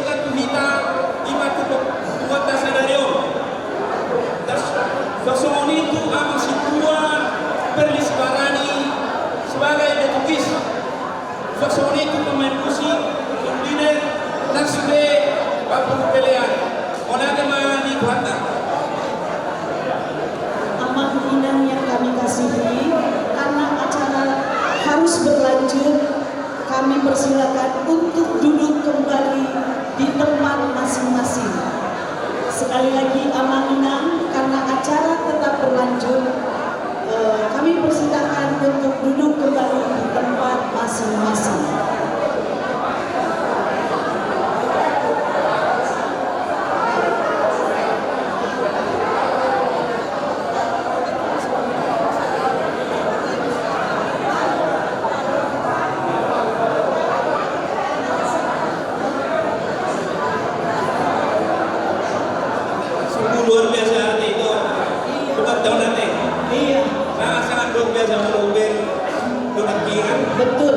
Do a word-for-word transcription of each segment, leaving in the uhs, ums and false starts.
Kan tu hita, ima tu, tu hita sadari on. Terus, songon i tu amang sintua Perlis Barani sebagai datukis. Songon i tu pemain musik, songon i nang sude pangpungu pelean. Mauliate ma di Tuhanta. Amang inang yang kami kasihi, karena acara harus berlanjut, kami persilakan untuk duduk kembali di tempat masing-masing. Sekali lagi, amang inang, karena acara tetap berlanjut, eh, kami persilakan untuk duduk kembali di tempat masing-masing. Sungguh luar biasa, ate, itu. Ulang tahun, ate. Iya. Sangat-sangat luar biasa, Molo Huber. Betul.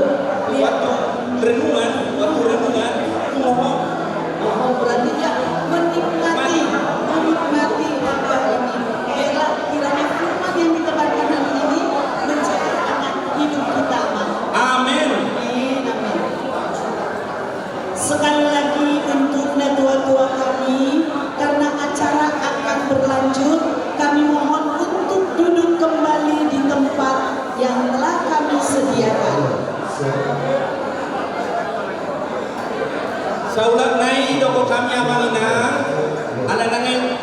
Waktu renungan, waktu renungan, mohon. Oh, berarti dia menikmati, menikmati apa ini. Biarlah kiranya firman yang ditebarkan hari ini menjadi anak hidup kita, Bang. Amin. Amin, amin. Sekali lagi untuk natua-tua kami, karena acara akan berlanjut, kami mohon untuk duduk kembali di tempat yang telah kami sediakan. Saulak nai dohot hami amang inang, ala nangkin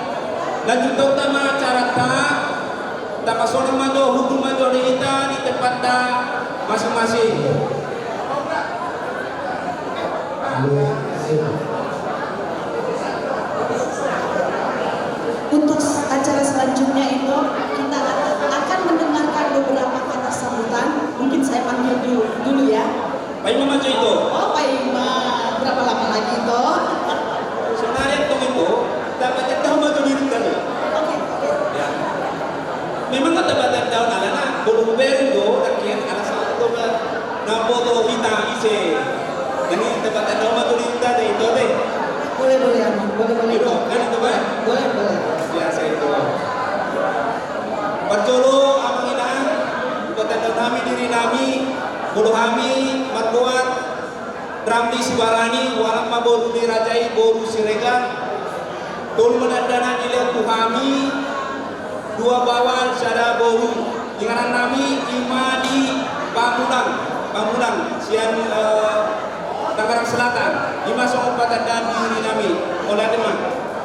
lanjutonta ma acaranta, tapasonang ma jo, hundul ma jo di hita di tempatta masing-masing. Untuk acara selanjutnya itu kita akan mendengarkan beberapa kata sambutan. Mungkin saya panggil dulu, dulu ya. Paima ma jo ito. Oh, paima. Berapa lama lagi ito? Sebenarnya ito, ito, dapat tahu ma jo diri kan? Oke, oke. Ya. Memang kan dapat tahu, alana, Molo Huber do, nangkin, alasan itu kan. Nah, foto kita isi. Jadi, dapat tahu ma jo diri kan, ito deh. Boleh, boleh, Amang. Boleh, boleh. Itu, kan itu kan? Boleh, boleh. Biasa itu. Parjolo, amang inang, hupatandaon hami diri nami, molo hami margoar Ramli Sibarani, hualap ma boru ni raja i, boru Siregar. Tolu ma dakdanak dilehon tu hami, dua baoa, sada boru. Inganan nami ima di Pamulang, Pamulang, sian, eh, Tangerang Selatan. Ima songon patandaan diri nami. Mauliate ma.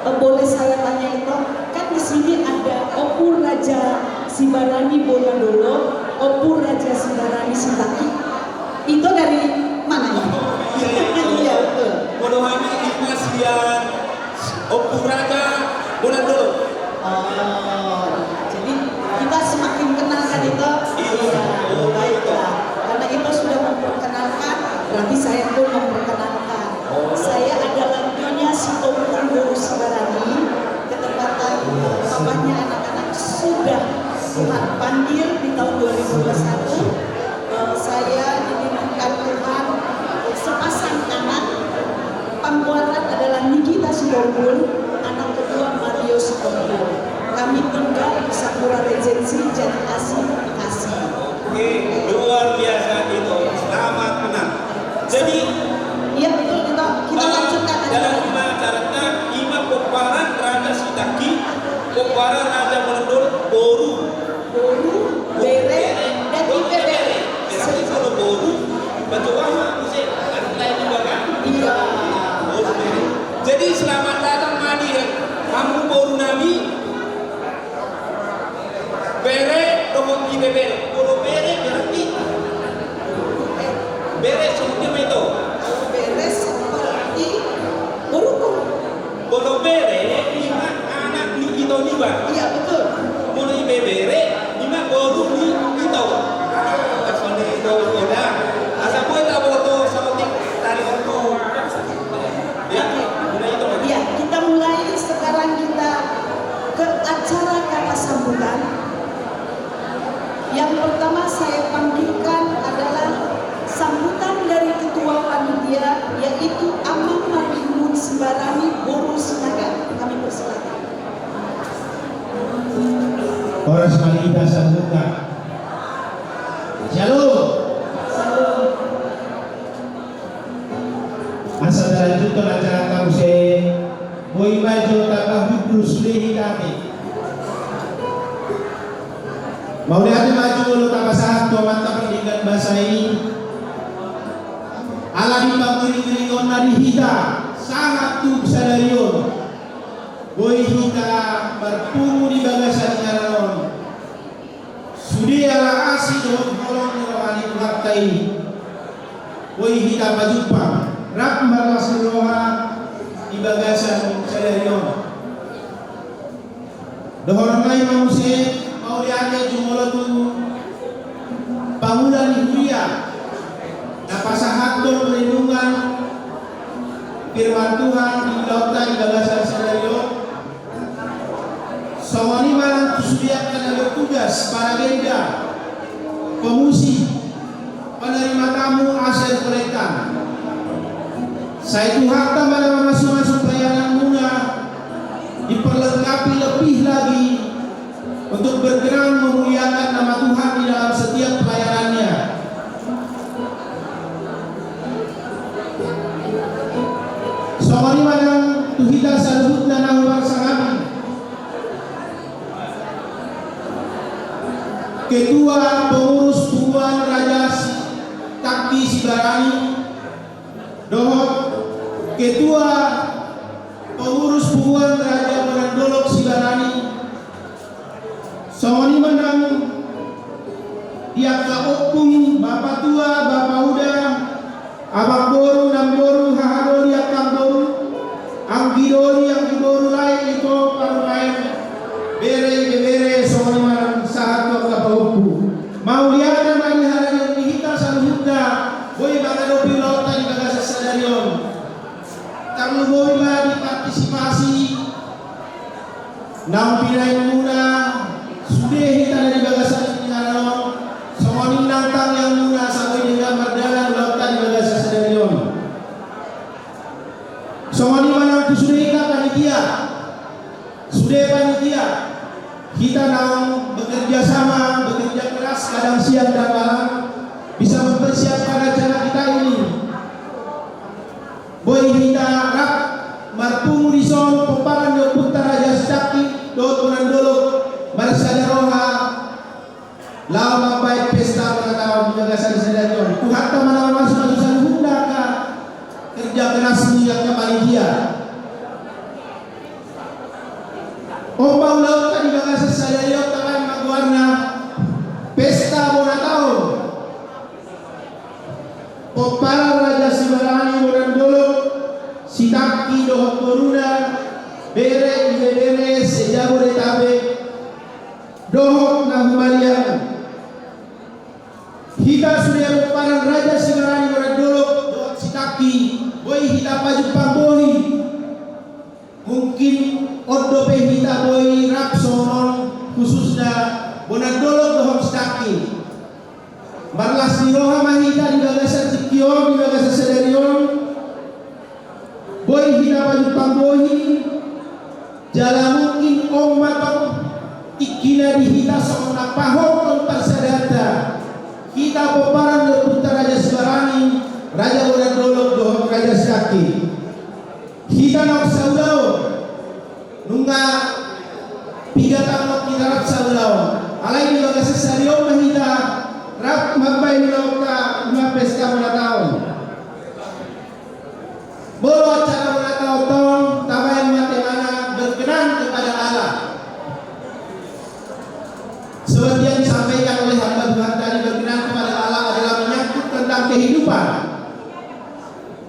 Eh, boleh saya tanya, ito, kan di sini ada Ompu Raja Sibarani Bonadolo, Ompu Raja Sibarani Sitaki. Ito dari mana ini? Iya, iya, iya. Iya, betul. Molo hami ima sian Ompu Raja Bonadolo. Oh, jadi kita semakin kenal kan, ito? Iya. Iya, baiklah. Karena ito sudah memperkenalkan, berarti saya pun memperkenalkan. Saya adalah Nyonya Sitompul boru Sibarani, ketepatan, eh, papahnya anak-anak sudah Tuhan panggil di tahun dua ribu dua puluh satu. Eh, saya dititipkan Tuhan sepasang anak. Panggoaran adalah Nikita Sitompul, anak kedua Mario Sitompul. Kami tinggal di Sakura Regency, Jati Asih, Bekasi. Oke, luar biasa itu. Selamat menang. Jadi, iya, betul, kita, kita, eh, lanjutkan aja. Dalam lima acaranta, ima pomparan Raja Sitaki, pomparan Raja Bonadolo, boru. Boru, bere, dan ibebere. Berarti kalau boru, baca wama, bisa, kan lain juga kan? Iya. Boru, bere. Jadi, selamat datang, Madi, ya. Hamu boru nami, bere dohot ibebere. Molo bere berarti bere, sebutnya ma ito. Bere seperti boruku. Horas ma di hita saluhutna. Shalom. Asa talanjuthon acara ta muse, boi ma jo tamba hundul sude hita ate. Mauliate ma jo molo tapasahat tu Amanta Pardenggan Basa i. Ala ni pangiringiringonna di hita sahat tu sadari on, boi hita marpungu di bagasan inganan on. Sude ala asi dohot holong ni roha ni Tuhanta i, boi hita pajumpang rap marlas ni roha di bagasan sadari on. Dohonon nami ma muse, mauliate jumolo tu pangula ni huria na pasahathon renungan firman Tuhan di ulaonta di bagasan sadari on. Songon i ma nang tu sude angka na bertugas, para genda, pemusik, penerima tamu, asisten pelayanan. Sai Tuhanta ma na mamasumasu pelayananmuna, diperlengkapi lebih lagi untuk berkenan memuliakan nama Tuhan di dalam setiap pelayanannya. Songon i ma nang tu hita saluhutna na hupasangapi. Ketua Pengurus Punguan Raja Sitangki Sibarani dohot Ketua Pengurus Punguan Raja Bonandolok Sibarani. Songon i ma nang di angka ompung, bapa tua, bapa uda, amangboru, namboru, haha doli, angka amangboru, anggi doli, anggi boru, lae, ito, parumaen, bere, ibebere, songon i ma nang sahat tu angka pahompu. Mauliate ma di hita saluhutna, boi mangadopi ulaonta di bagasan sadari on. Tarlumobi ma di partisipasi naung binaenmuna sude hita na di bagasan inganan on, songon i nang tangiangmuna asa boi denggan mardalan ulaonta di bagasan sadari on. Songon i ma nang tu sude hita panitia, sude panitia, hita naung bekerja sama, bekerja keras, kadang siang dan malam, bisa mempersiapkan acara kita ini. Boi hita rap marpungu dison pomparan ni ompunta Raja Sitangki dohot Bonandolok marsada roha laho mambahen pesta bona taon di bagasan sadari on. Tuhanta ma na mamasumasu saluhutna angka kerja keras ni angka panitia. On ma ulaonta di bagasan sadari on, tabaen ma goarna pesta bona taon. Pomparan Raja Sibarani Bonandolok Sitangki dohot boruna, bere, ibebere se-Jabodetabek dohot na humaliang. Hita sude pomparan Raja Sibarani Bonandolok dohot Sitangki, boi hita pajumpang bohi. Mungkin on dope hita boi rap songon on, khususna Bonandolok dohot Sitangki. Marlas ni roha ma hita di bagasan tingki on, di bagasan sadari on. Boi hita pajumpang bohi, jala mungkin on ma tong tingkina di hita songon na pahothon parsadaanta hita pomparan ni ompunta Raja Sibarani, Raja Bonandolok dohot Raja Sitangki. Hita naung saulaon, nunga piga taon hita rap saulaon. Alai di bagasan sadari on ma hita rap mambahen ulaonta, ulaon pesta bona taon. Molo acara bona taon tong, tabaen ma temana berkenan kepada Allah. Seperti yang disampaikan oleh hamba Tuhan tadi, berkenan kepada Allah adalah menyangkut tentang kehidupan.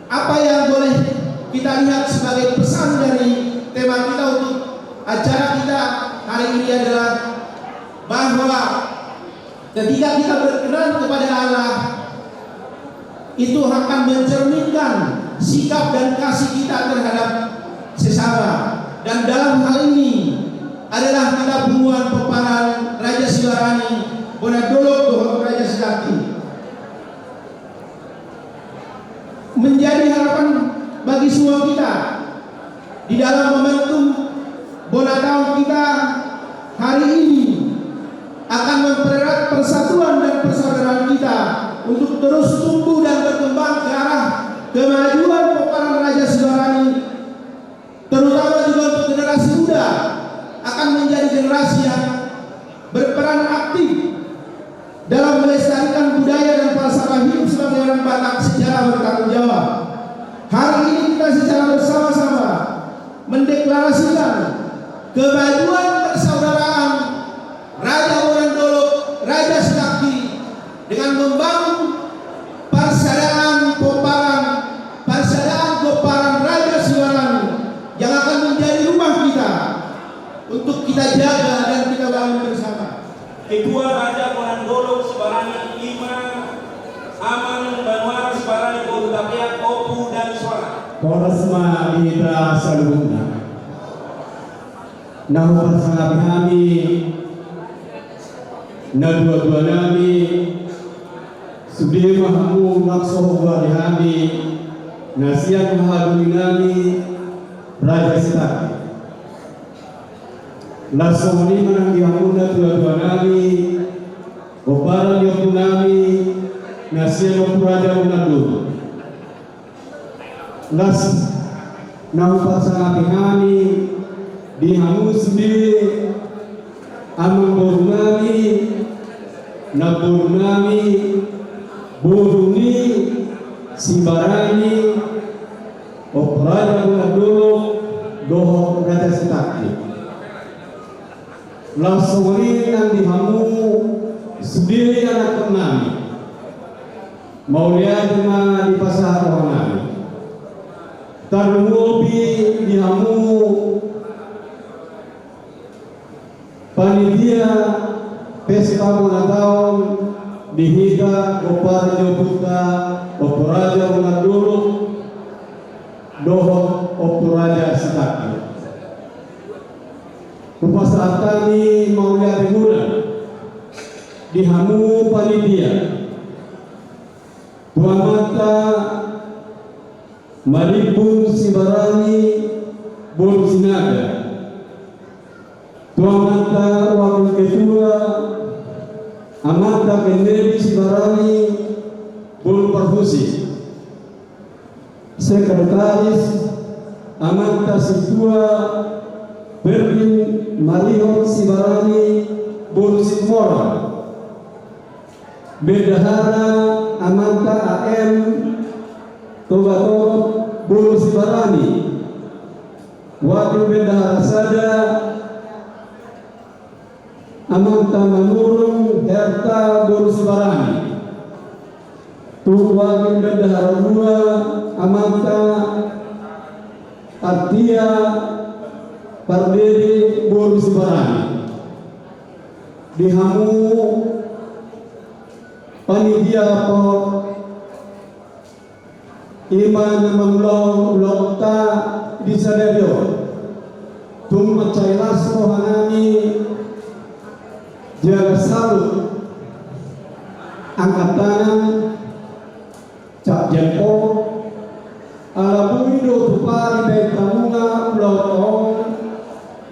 Apa yang boleh kita lihat sebagai pesan dari tema kita untuk acara kita hari ini adalah bahwa ketika kita berkenan kepada Allah, itu akan mencerminkan sikap dan kasih kita terhadap sesama. Dan dalam hal ini adalah kita punguan pomparan Raja Sibarani, Bonandolok dohot Raja Sitangki. Menjadi harapan bagi semua kita di dalam momentum bona taon kita hari ini. akan mempererat persatuan dan persaudaraan kita untuk terus tumbuh dan berkembang ke arah kemajuan pomparan Raja Sibarani, terutama juga untuk generasi muda, akan menjadi generasi yang berperan aktif dalam melestarikan budaya dan falsafah hidup sebagai orang Batak secara bertanggung jawab. Hari ini kita secara bersama-sama mendeklarasikan kemajuan persaudaraan Raja Bonang Dolok, Raja Sitangki, dengan membangun Parsadaan Pomparan, Parsadaan Pomparan Raja Sibarani yang akan menjadi rumah kita untuk kita jaga dan kita bangun bersama. Ketua Raja Bonang Dolok Sibarani, ima Amang Banuara Sibarani, boru Tapiak, Ompu Dani Soara. Horas ma di hita saluhutna. Na huparsangapi hami natuatuanami, sude ma hamu na so hugoari hami, na sian hahadonginami Raja Sitangki. Laos songon i ma nang di hamu natuatuanami, pomparan ni ompunami na sian Ompu Raja Bonang Dolok. Laos na huparsangapi hami di hamu sude amangboru nami, namboru nami, boru ni Sibarani, Ompu Raja Bonang Dolok dohot Raja Sitangki. Laos songon i nang di hamu sude anakkonnami. Mauliate ma dipasahat rohanami. Tarlumobi di hamu panitia pesta bona taon di hita pomparan ni ompunta Ompu Raja Bonang Dolok dohot Ompu Raja Sitangki. Hupasahat hami mauliate muna di hamu panitia, tu amanta Marimbun Sibarani boru Sinaga, tu amanta wakil ketua, amanta Kennedy Sibarani boru Parhusip, sekretaris, amanta Sintua Perwin Marihon Sibarani boru Situmorang, bendahara, amanta A M Togatorop boru Sibarani, wakil bendahara sada, amanta Manurung Herta boru Sibarani, tu wakil bendahara dua, amanta Artia Pardede boru Sibarani. Di hamu panitia po, ima na mangulahon ulaonta di sadari on, tung mansai las rohanami jala salut angkat tangan, cap jempol, ala boi do tupa dibahen hamuna ulaonta on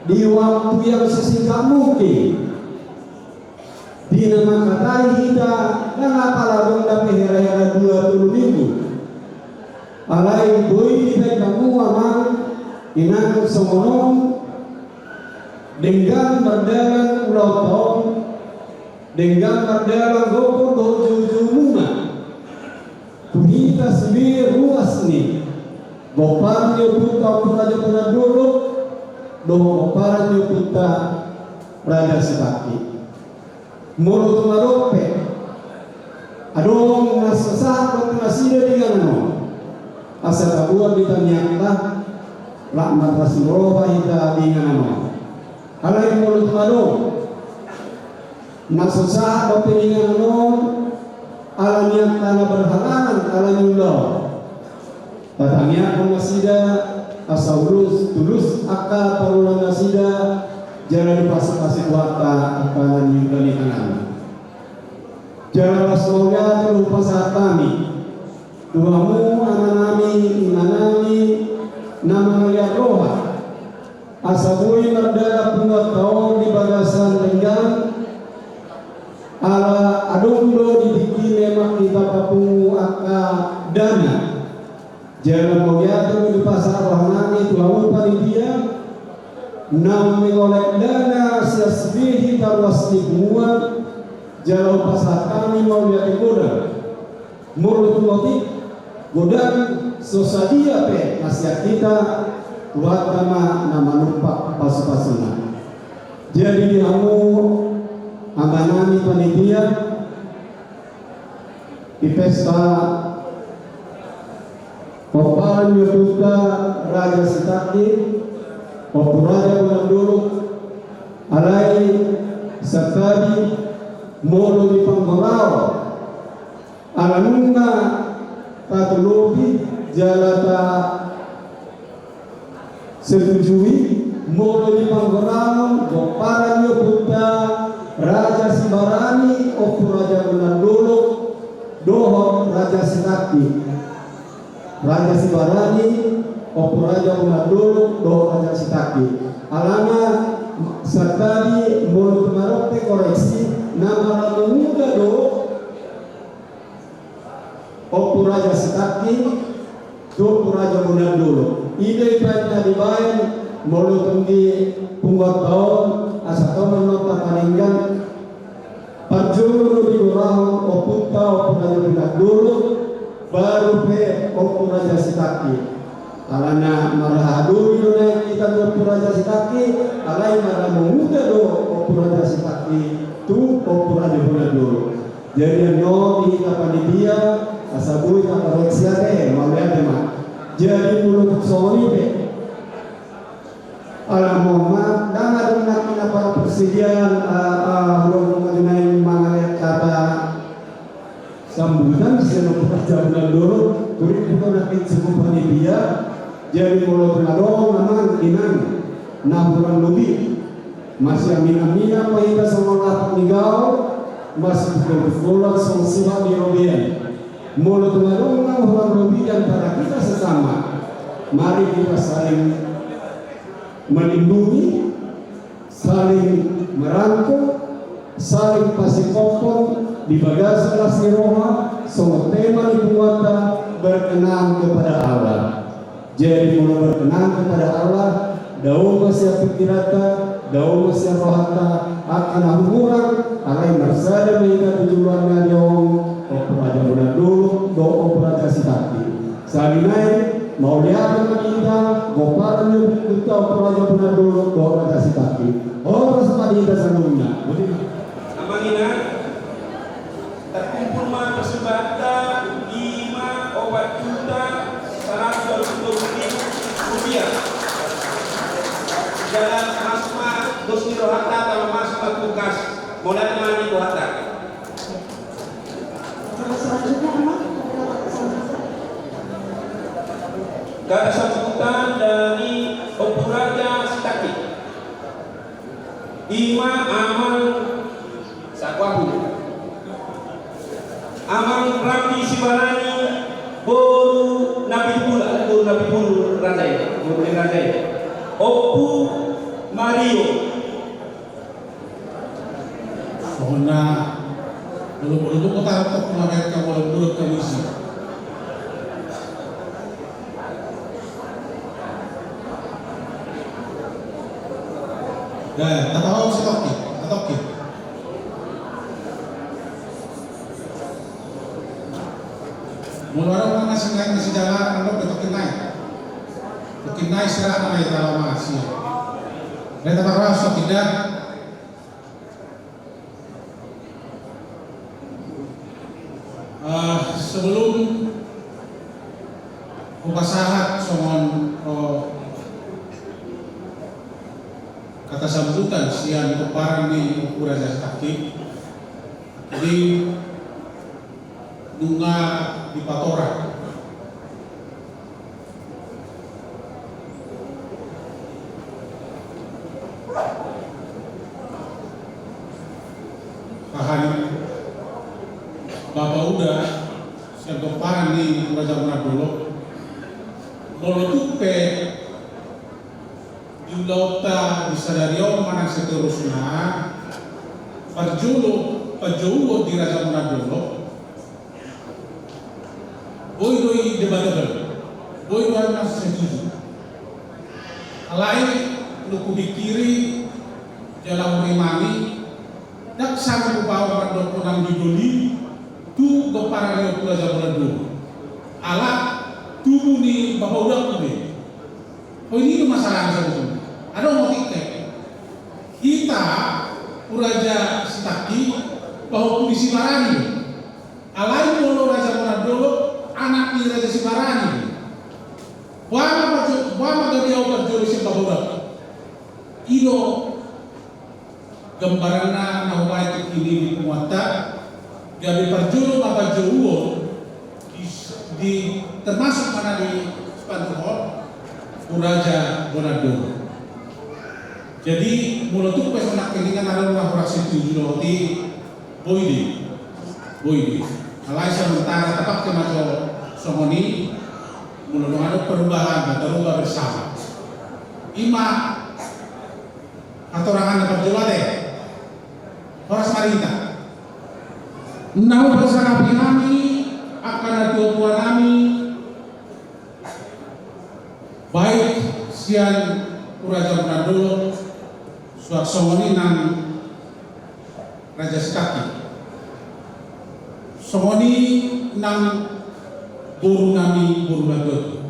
di waktu yang sesingkat mungkin. Di na mangkatai hita, ndang apala adong dope hera-hera dua tolu minggu. Alai boi dibahen hamu amang inang songon on, denggan mardalan ulaonta on, denggan mardalan gokhon dohot joujoumuna tu hita sude ruas ni pomparan ni ompunta Ompu Raja Bonang Dolok dohot pomparan ni ompunta Raja Sitangki. Molo tung adong pe adong na so sahat dope nasida di inganan on, asa taboan di tangiangta, rap marlas ni roha hita di inganan on. Alai molo tung adong na so sahat dope di inganan on ala nianta na berhalangan ala niula on, patangiangkon nasida asa tulus, tulus angka parulaon nasida, jala dipasupasu Tuhanta angka na niula ni inganan. Jala las mauliate do hupasahat hami tu hamu amanami, inanami na mangalean roha, asa boi mardalan punguanta on di bagasan denggan, Ia tu di pasar rohanami tu hamu panitia, naung mengolek dana sias bihi taruas ni punguan, jala hupasahat hami mauliate godang. Molo tung otik godang so sadia pe na sian hita, Tuhanta ma na manumpak pasupasuna. Jadi di hamu amanami panitia, di pesta pomparan ni ompunta Raja Sitangki, Ompu Raja Bonang Dolok, alai santabi molo di panggoraon, ala nunga tatolopi jala ta setujui molo di panggoraon pomparan ni ompunta Raja Sibarani, Ompu Raja Bonang Dolok dohot Raja Sitangki. Raja Sibarani, Ompu Raja Bonang Dolok dohot Raja Sitangki. Alana santabi molo tung adong pe koreksi, na marhaha muda do Ompu Raja Sitangki tu Ompu Raja Bonang Dolok. I do i pe na dibaen molo tung di punguanta on, asa tong ma na pataningkan. Parjolo do digorahon ompunta Ompu Raja Bonang Dolok, baru pe Ompu Raja Sitangki. Alana marhaha dohot do naeng hita tu Ompu Raja Sitangki, alai marhaha muda do Ompu Raja Sitangki tu Ompu Raja Bonang Dolok. Jadi annon di hita panitia, asa boi takoreksi ate, mauliate ma. Jadi molo tung songon i pe, ala mohon maaf, ndang adong nangkin na persediaan, ah, ah, hurang rumah naeng mangalehon kata sambutan sian Ompu Raja Bonang Dolok, tori bukan nangkin cukup panitia. Jadi molo tung adong amang inang na hurang lobi, masiaminaminan ma hita songon lapak ni gaol, masipulpulpolan songon sipat ni robean. Molo tung adong na hurang lobi di antara hita sesama, mari hita saling melindungi, saling merangkul, saling pasipothon di bagasan las ni roha, songon tema ni punguanta, berkenan kepada Allah. Jadi molo berkenan kepada Allah, dao ma sian pingkiranta, dao ma sian rohanta angka na hurang, alai marsada ma hita tu joloan ni ari on, Ompu Raja Bonang Dolok dohot Ompu Raja Sitangki. Sahali nai, mauliate ma di hita, pomparan ni ompunta Ompu Raja Bonang Dolok dohot Raja Sitangki. Horas ma di hita saluhutna. Boti ma. Amang inang, tarkumpul ma persembahanta, i ma opat juta saratus dua puluh ribu rupiah. Jala masuk ma dos ni rohanta, tama masuk ma tu kas. Mauliate ma di rohanta. Kata sambutan dari Ompu Raja Sitangki. I ma Amang Sakuahu. Amang Ramli Sibarani, boru Napitupulu, boru Napitupulu raja i, boru ni raja i. Ompu Mario. Songon na molo-molo tu kota rokok mangkehon kamu dalam bulan kamu isi. Ya, tapahau si toki, toki. Molo adong na sinain na sijalanan, adong pe toki nai. Toki nai sirana nai talama sia. Nai tapahau si toki dah. Ah, sebelum hupasahat songon, oh, kata sambutan sian pomparan ni Ompu Raja Sitangki, jadi nunga dipatorang. Aha ni Bapa Uda sian pomparan ni Raja Bonang Dolok, molo tung pe di ulaonta di sadari on manang seterusna, parjolo, parjolo di Raja Bonang Dolok, boi do i debatable. Boi do ahu na setuju. Alai nunga hupikiri jala hurimani, ndang sanggup ahu mandok nang didoli tu gomparan ni Ompu Raja Bonandolo. Ala tubu ni bapaudangku do i. Ho, i do masalahna sabotulna. Adong otik ke. Hita, Ompu Raja Sitangki, pahompu ni Sibarani. Alai molo Raja Bonandolo, anak ni Raja Sibarani. Boha ma parjo-, boha ma gabe ahu parjolo sian bapaudangku. I do gambaranna na hubaen tingki i di punguanta, gabe parjolo ma panjouon di, di termasuk ma na di pantuhon Ompu Raja Bonandolo. Jadi molo tung pe songon nangkiningan adong na hurang setuju dohot i, boi do i. Boi do i. Alai sementara tapake ma jo songon i, molo dung adong perubahan, kita rubah bersama. I ma hatorangan na parjolo, ate. Horas ma di hita. Na hupasangapi hami angka natuatua nami, baik sian Ompu Raja Bonandolo, suang songon i nang Raja Sitangki, songon i nang boru nami, boru natuatua.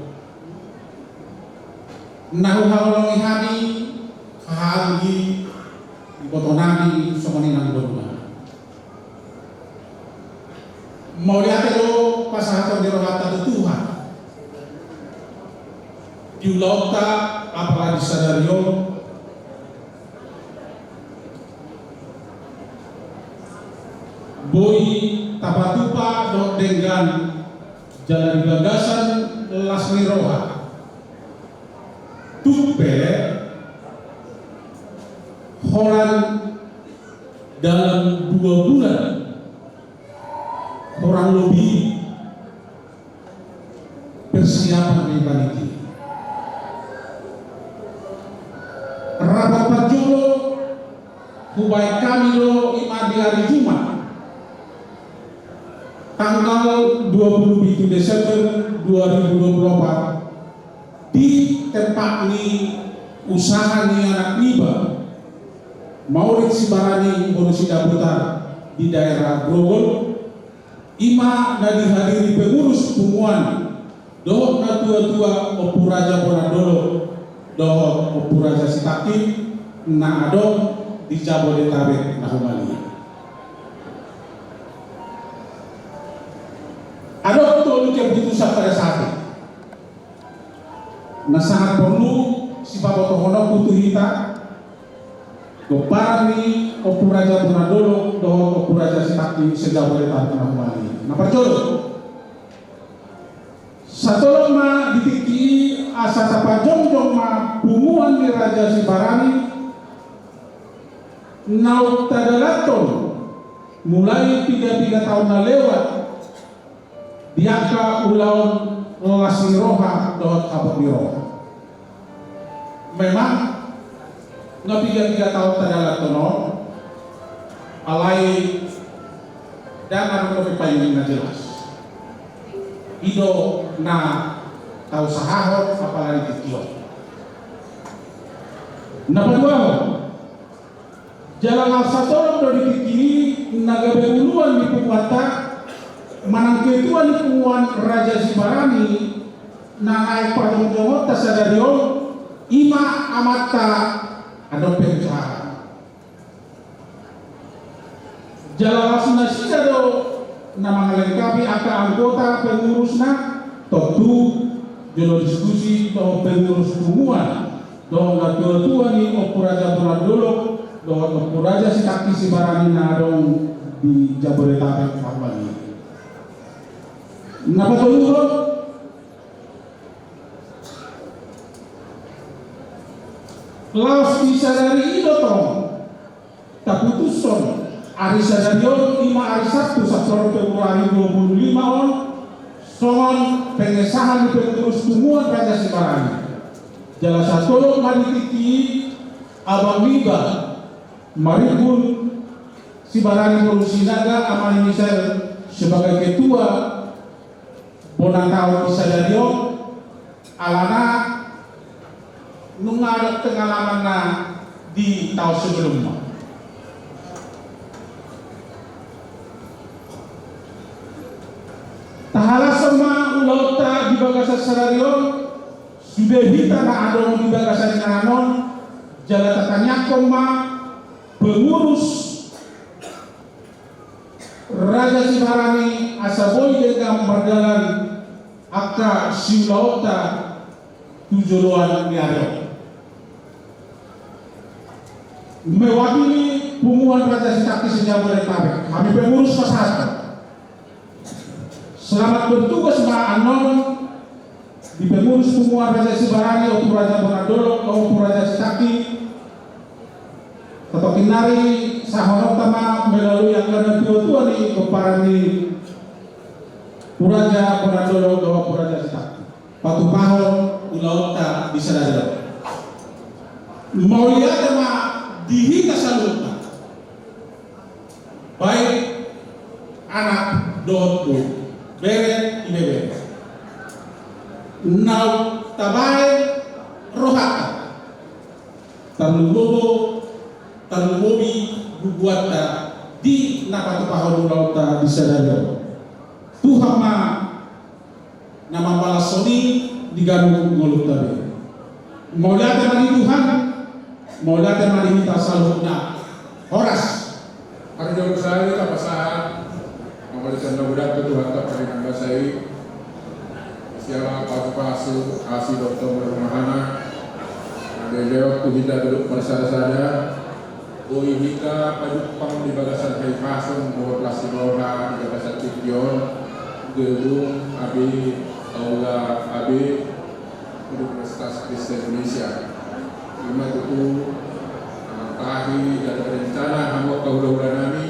Na huhaholongi hami hahaanggi iboto nami songon i nang boru nami. Mauliate do pasahaton ni rohanta tu Tuhan di ulaonta, apala di sadari on. Boi tapatupa dohot denggan jala di bagasan las ni roha. Tung pe holan dalam dua bulan kurang lebih persiapan ni panitia. Rapat parjolo hubaen hami do i ma di hari Jumat tanggal dua puluh pitu Desember dua ribu dua puluh empat di tempat ni usaha ni anak niba, Maurid Sibarani boru Sidabutar, di daerah Grogol. I ma na dihadiri pengurus punguan dohot natuatua Ompu Raja Bonandolo dohot Ompu Raja Sitangki na adong di Jabodetabek na humaliang. Adong tolu keputusan pada saat i na sangat porlu sipabotohononku tu hita, gomparan ni Ompu Raja Bonandolo dohot Ompu Raja Sitangki se-Jabodetabek na humaliang. Na parjolo, satolop ma di tingki i asa tapajongjong ma punguan ni Raja Sibarani naung tadalathon mulai piga-piga taon na lewat di angka ulaon las ni roha dohot hapot ni roha. Memang nga piga-piga taon tadalathon on, alai ndang adong dope payung na jelas. I do na tausahahon apala di tingki on. Na paduahon, jala laos satolop do di tingki i na gabe uluan ni punguanta manang ketua ni punguan Raja Sibarani na naeng pajongjongonta sadari on, i ma amanta Adong Perusahaan. Jala laos nasida do na mangalengkapi angka anggota pengurusna, tontu jolo diskusi dohot pengurus punguan dohot natuatua ni Ompu Raja Bonandolo dohot Ompu Raja Sitangki Sibarani na adong di Jabodetabek Parbadia. Na patoluhon, laos di sadari i do tong taputushon ari sadari on, i ma ari Sabtu sampulu Februari dua puluh lima on, songon pengesahan ni pengurus punguan Raja Sibarani. Jala satolop ma di tingki i abang niba Marimbun Sibarani boru Sinaga, Ama ni Michel, sebagai ketua bona taon di sadari on, Alana nunga adong pengalamanna di taon sebelumna. Tahalashon ma ulaonta di bagasan sadari on, sude hita na adong di bagasan inganan on, jala tatangiangkon ma pengurus Raja Sibarani asa boi denggan mardalan angka siulaonta tu joloan ni ari on. Mewakili punguan Raja Sitangki se-Jabodetabek, hami pengurus pasahathon selamat bertugas ma annon di pengurus punguan Raja Sibarani, Ompu Raja Bonandolok, Ompu Raja Sitangki. Tatongkin nari sahononta ma melalui angka natuatua ni pomparan ni Ompu Raja Bonandolok dohot Ompu Raja Sitangki patupahon ulaonta di sadari on. Mauliate ma di hita saluhutna, baik anak dohot boru, bere, ibebere, naung tabaen rohanta, tarlumobi, tarlumobi bubuanta di na patupahon ulaonta di sadari on. Tuhan ma na mambalashon i di ganup ngolunta be. Mauliate ma di Tuhan, mauliate ma di hita saluhutna. Horas. Parjolo saja tapasahat mauliate na godang tu Tuhanta Parinanggasai, siala pasupasu, asi dohot tongtong ni rohana na dilehon tu hita duduk marsadasada. Boi hita pajumpang di bagasan hahipason dohot las ni roha di bagasan tingki on, gedung A B, aula A B, Universitas Kristen Indonesia. I ma tutu, amang tahi, jala rencana hamu angka hulahula nami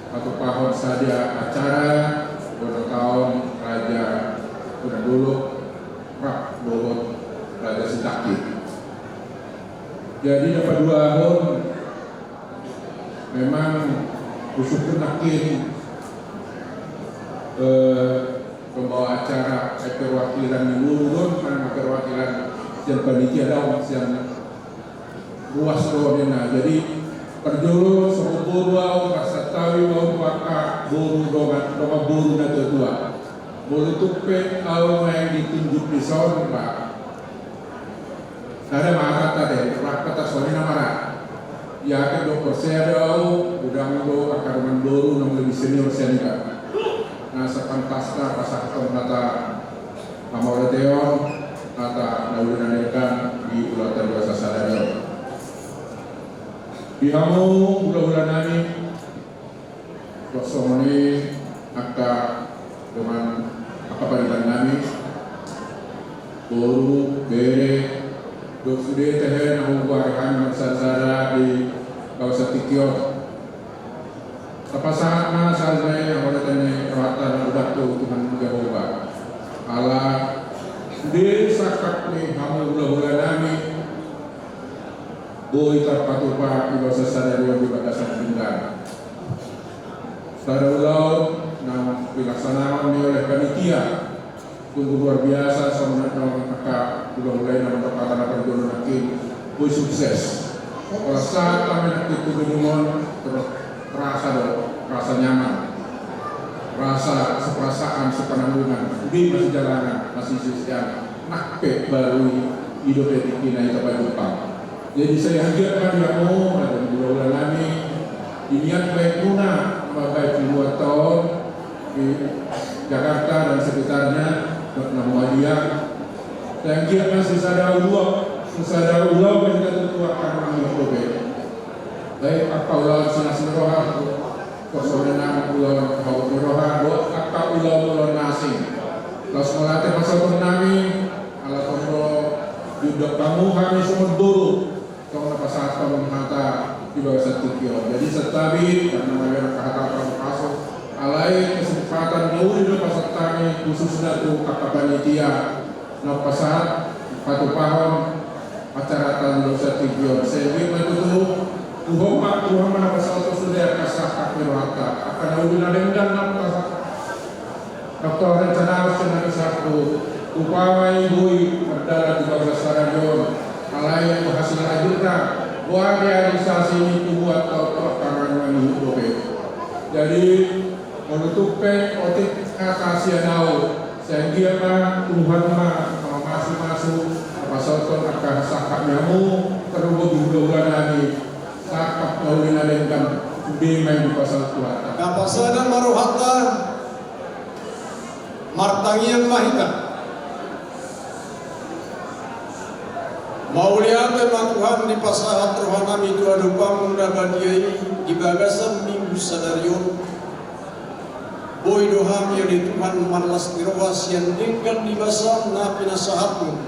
patupahon sadia acara bona taon Raja Bonandolok rap dohot Raja Sitangki. Jadi na paduahon, memang husungkun nangkin, eh, pembawa acara, eh, perwakilan ni boru do on, kan perwakilan sian panitia do on, sian ruas do on ninna. Jadi parjolo songon boru ahu, marsantabi ma ahu tu angka boru, dongan, dongan boru natuatua. Molo tung pe ahu naeng ditunjuk dison, ba, sada ma hatanta, ate, rap hata songon i na mara. Yakin do, porsea do ahu, godang do angka dongan boru naung lebih senior sian hita na sepantasna pasahathon hata hamauliateon, hata na uli na denggan di ulaonta di bagasan sadari on. Di hamu hulahula nami, songon i angka dongan, angka pariban nami, boru, bere, dohot sude tehe na hugoari hami marsadasada di bagasan tingki on. Tapasahat ma sada nai hamauliateon ni rohanta na godang tu Tuhan Jahowa. Ala sude sangkap ni hamu hulahula nami boi tarpatupa di bagasan sadari on di bagasan denggan. Sada ulaon na dilaksanakan ni oleh panitia, sungguh luar biasa, songon na angka hulahula i na mandok hata na parjolo nangkin, boi sukses. Holan sahat hami nangkin tu gedung on, terus terasa do rasa nyaman, rasa seperasaan, sepenanggungan. Sude masijalangan, masisusean, nang pe baru i, i dope tingkina hita pajumpang. Jadi sai anggiat ma di hamu, na jadi hulahula nami, di niat baikmuna mambahen di ulaonta on di Jakarta dan sekitarnya, dohot na humaliang, sai anggiat ma sisada ulaon, sisada ulaon ma hita tutu angka na mangihut dope. Baik angka ulaon silas ni roha, songon i nang ulaon habot ni roha, dohot angka ulaon-ulaon na asing. Laos mauliate ma saluhut nami, ala tong do diundang hamu hami songon boru, tong na pasahathon hata di bagasan tingki on. Jadi santabi, karena mauliate angka hata pasu-pasu, alai kesempatan na uli do pasahat hami khususna tu angka panitia na pasahat patupahon acara taon di bagasan tingki on. Sai anggiat ma tutu, Tuhan ma, Tuhan ma na pasahathon sude angka sangkap ni rohanta, angka na uli na denggan na pasahat. Dokter rencana harus dengan satu Umpama i boi mardalan di bagas sadari on, alai tu hasil akhirna, boha di ari sasini tubuan tau partangan mani dope. Jadi, molo tung pe otik hata sian au, sai anggiat ma Tuhan ma mamasumasu, pasahathon angka sangkap ni hamu, tarlumobi di hulahula nami, sangkap na uli na denggan, sude ma i dipasahat Tuhanta. Napasahat ma rohanta. Martangiang ma hita. Mauliate ma Tuhan, dipasahat roha nami tu adopanMu na badia i di bagasan Minggu sadari on. Boi do hami ale Tuhan marlas ni roha sian denggan ni basa na pinasahatMu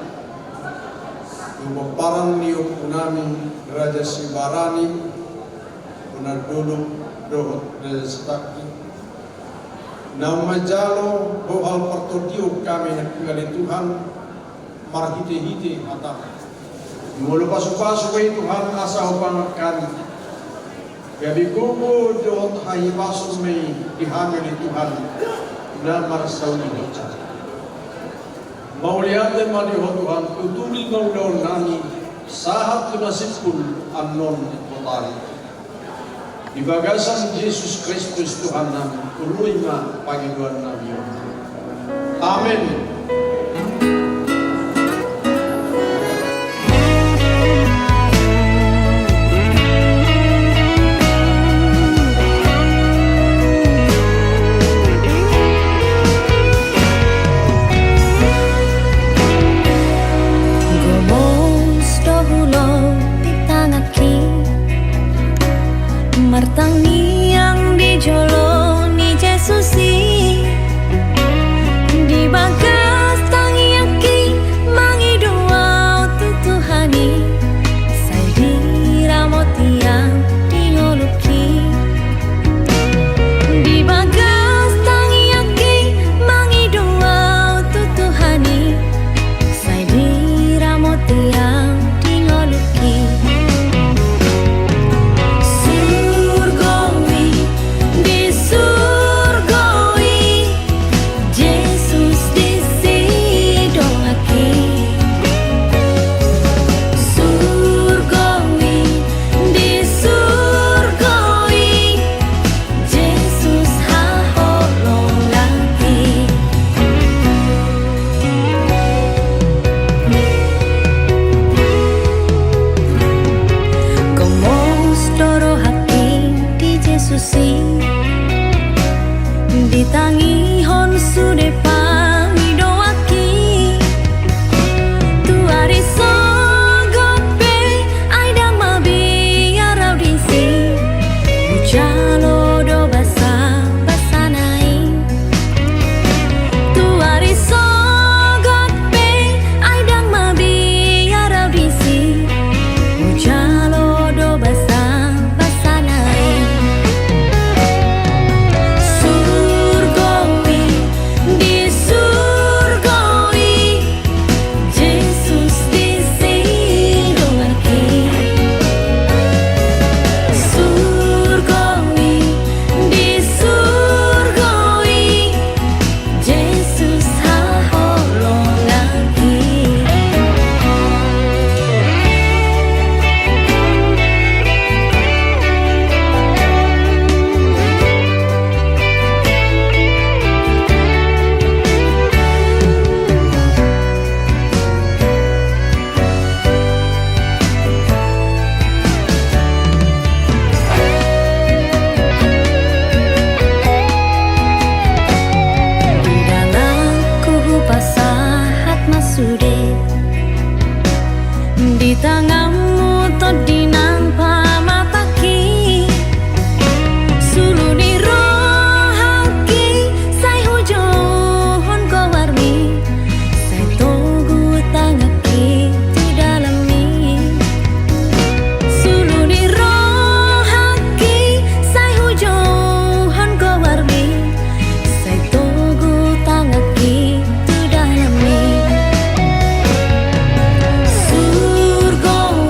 tu pomparan ni ompu nami Raja Sibarani, Bona Dolok dohot Raja Sitangki. Naung manjalo bohal partondion hami nangkin ale Tuhan, marhitehite hataM. Molo pasupasu ma i Tuhan asa hupangan hami, gabe gogo dohot hahipason ma i di hami ale Tuhan na marsaulihon. Mauliate ma di Ho Tuhan, tuturi ma ulaon nami, sahat tu na simpul annon botari. Di bagasan Jesus Kristus Tuhan nami, ului ma pangidoan nami on. Amen. Gomos do hulobi tangan Martangiang di jolo ni Jesus i, di bagas tangiangki mangido au tu Tuhan i, sai diramoti au di ngolungki. Di bagas tangiangki mangido au tu Tuhan i, sai diramoti au di ngolungki. Surgo i, di surgo i, Jesus disi dohononki. Surgo i, di surgo i, Jesus haholonganki. Gomos do rohangki di Jesus i, ditangihon sude pangidoanki. Tu ari sogot pe ai ndang mabiar au disi, hujalo do basabasana i. Tu ari sogot pe ai ndang mabiar au disi, hujalo do basabasana i. Surgo i, di surgo i, Jesus disi dohononki. Surgo i, di surgo i, Jesus haholonganki. Di dalanku hupasahat ma sude, di tanganMu tondi nang pamatangki. Sulu ni rohangki sai hujouhon goarMi, sai togu tanganki tu dalanMi. Sulu ni rohangki sai hujouhon goarMi, sai togu tanganki tu dalanMi. Surgo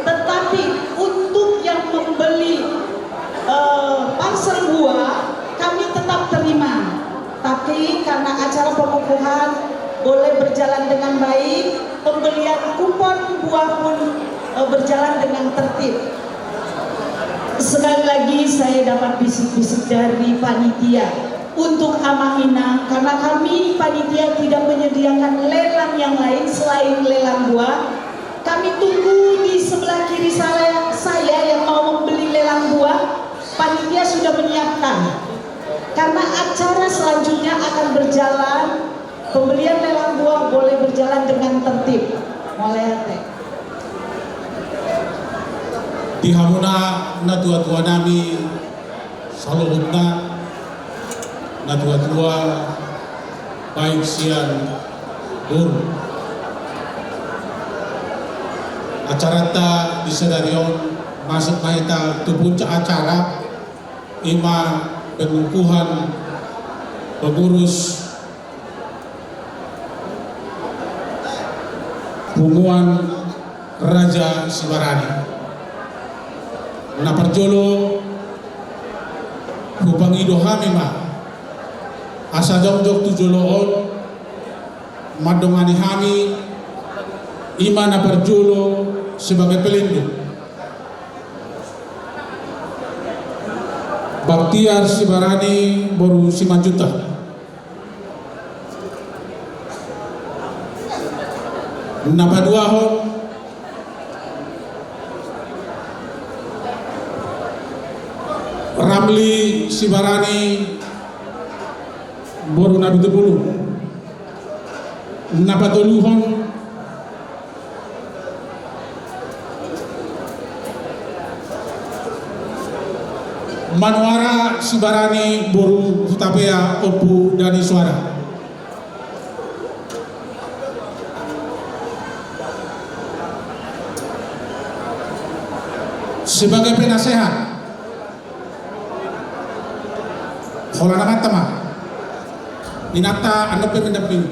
Tetapi untuk yang membeli, eh, parsel buah, kami tetap terima. Tapi karena acara pengukuhan boleh berjalan dengan baik, pembelian kupon buah pun, eh, berjalan dengan tertib. Sekali lagi, saya dapat bisik-bisik dari panitia untuk Amang Inang, karena kami panitia tidak menyediakan lelang yang lain selain lelang buah. Kami tunggu di sebelah kiri saya, saya yang mau membeli lelang buah. Panitia sudah menyiapkan. Karena acara selanjutnya akan berjalan, pembelian lelang buah boleh berjalan dengan tertib. Mauliate. Di hamuna natuatua nami saluhutna, natuatua baik sian boru. Acaranta di sadari on masuk ma hita tu puncak acara, ima pengukuhan pengurus punguan Raja Sibarani. Na parjolo, hupangido hami ma asa jongjong tu jolo on mandongani hami, ima na parjolo sebagai pelindung, Baktiar Sibarani boru Simanjuntak. Na paduahon, Ramli Sibarani boru Nabitupulu. Na patoluhon, Manuara Sibarani boru Hutapea, Ompu Dani Suara. Sebagai penasehat, holan amanta ma. Inanta annon pe mendampingi.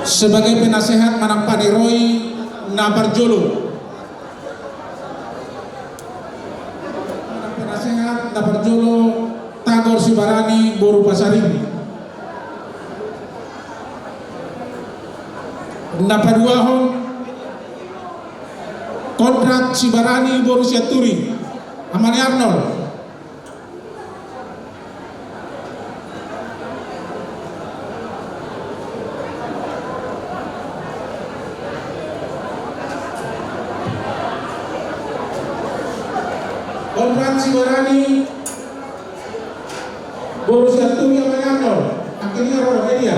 Sebagai penasehat manang paneroi na parjolo. Penasehat na parjolo, Tagor Sibarani boru Pasaribu. Na paduahon, Konrad Sibarani boru Sianturi, ama ni Arnold. Konrad Sibarani boru Sianturi, ama ni Arnold. Akhirnya ro dia.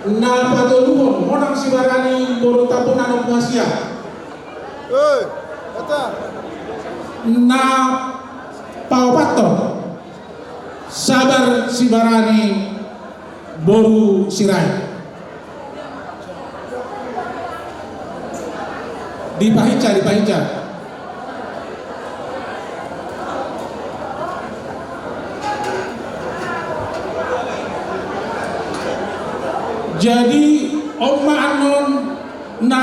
Na patoluhon, Monang Sibarani boru Tampunan, Ompu Asia. Na paopathon, Sabar Sibarani boru Sirait. Dipahinsa, dipahinsa. Jadi, on ma annon na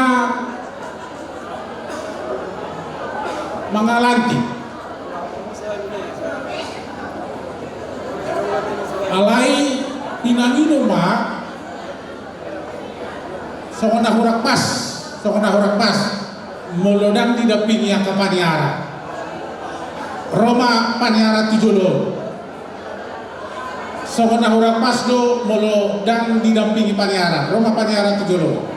mangalanti. Alai, inang i do ma, songon na hurang pas, songon na hurang pas, molo ndang didampingi angka paniara. Ro ma paniara tu jolo. Songon na hurang pas do molo ndang didampingi paniara, ro ma paniara tu jolo.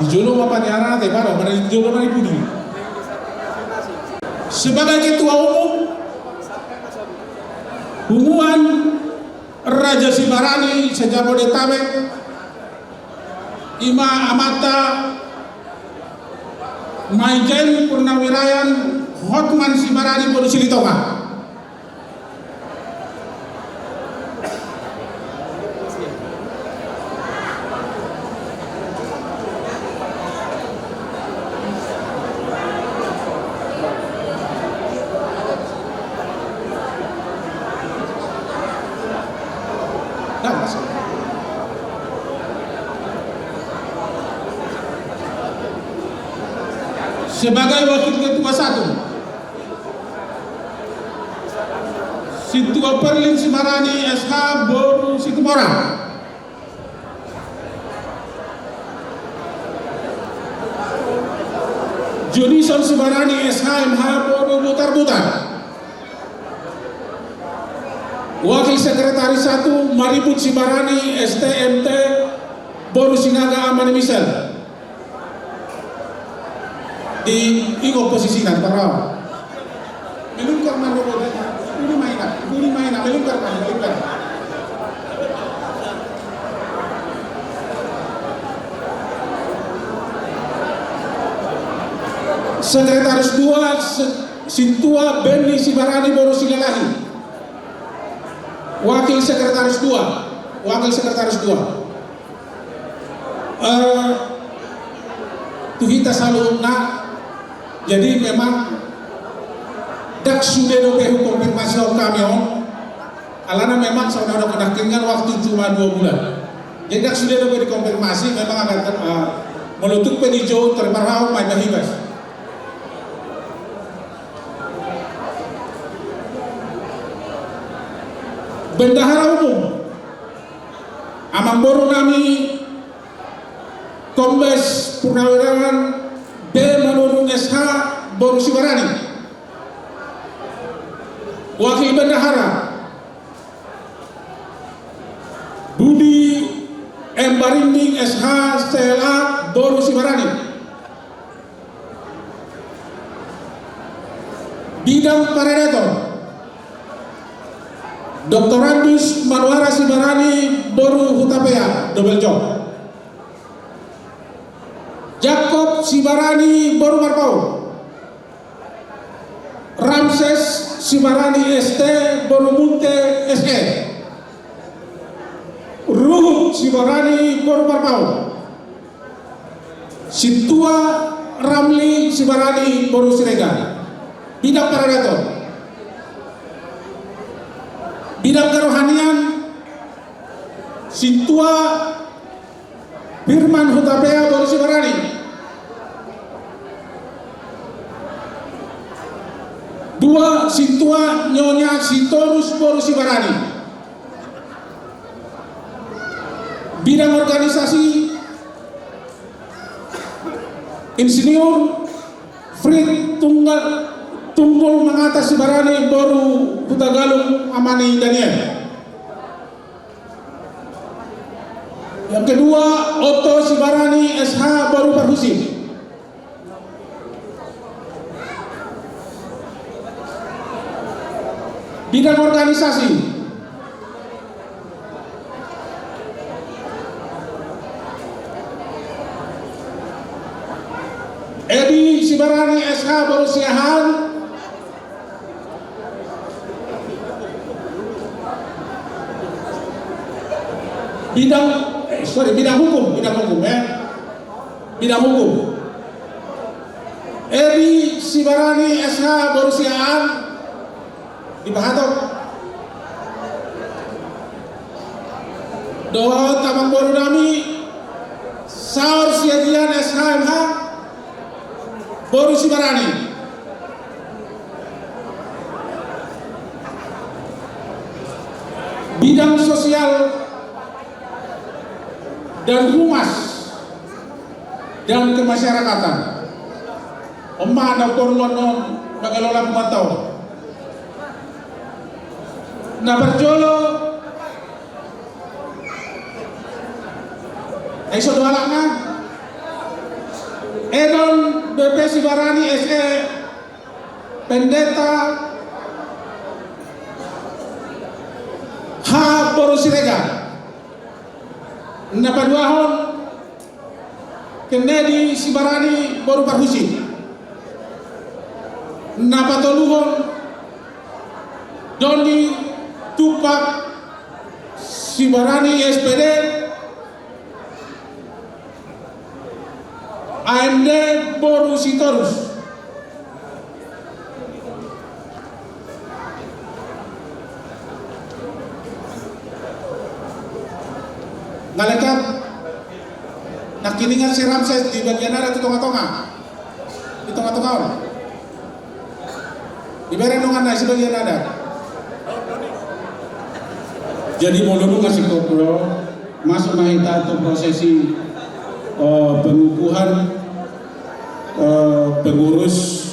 Di jolo ma paniara, te baru mana di jolo, mana di pudi. Sebagai ketua umum Punguan Raja Sibarani se-Jabodetabek, ima amanta Maijen Purnawirayan Hotman Sibarani boru Silitonga. Sebagai wakil ketua satu, Sintua Perlin Sibarani S H boru Situmorang. Junison Sibarani S H M H boru Butarbutar. Wakil sekretaris satu, Maribut Sibarani S T M T boru Sinaga Amani Misal. Di, iko posisina, parau. Melungkar ma robo, uli maina, uli maina, melungkar ma, melungkar. Sekretaris dua, se-, Sintua Benny Sibarani boru Silalahi. Wakil sekretaris dua, wakil sekretaris dua. Eh, tu hita saluhutna, jadi memang ndang sude dope hukonfirmasihon hami on, alana memang songon na hudok nangkiningan waktu cuma dua bulan. Jadi ndang sude dope dikonfirmasi, memang agak, eh, molo tung pe dijou, terparau, main bahibas. Bendahara umum, amangboru nami, Kombes Purnawirawan B Manurung S H boru Sibarani. Wakil Bendahara, Budi M Barinding S H C L A boru Sibarani. Bidang paradaton, Doktorandus Manuara Sibarani boru Hutapea, double job. Jakob Sibarani boru Marpaung. Ramses Sibarani S T boru Munte S E. Ruhut Sibarani boru Marpaung. Sintua Ramli Sibarani boru Siregar. Bidang paradaton. Bidang kerohanian, Sintua Firman Hutapea boru Sibarani. Dua, Sintua Nyonya Sitorus boru Sibarani. Bidang organisasi, Insinyur Frit Tunggal, Tunggul Mangata Sibarani boru Hutagalung Amani Daniel. Yang kedua, Otto Sibarani S H boru Parhusip. Bidang organisasi, Edi Sibarani S H boru Siahaan. Bidang, eh, sorry, bidang hukum, bidang hukum, ya. Bidang hukum. Edi Sibarani S H boru Siahaan. Dipahatop. Dohot amangboru nami, Saur Siagian S H M H boru Sibarani. Bidang sosial dan humas dan kemasyarakatan. On ma na porlu annon, na galola pemantau. Na parjolo, ai so do alakna, Enon B P Sibarani S E, Pendeta H boru Siregar. Na paduahon, Kennedy Sibarani boru Parhusip. Na patoluhon, Doni Tumpak Sibarani S P D, A M D boru Sitorus. Nga lekat, nangkiningan si Ramses di bagian na tu tonga-tonga. Tonga-tonga on. Dibereng donganna sibagian adat. Jadi molo nunga singkop ro, masuk ma hita tu prosesi, eh, pengukuhan, eh, pengurus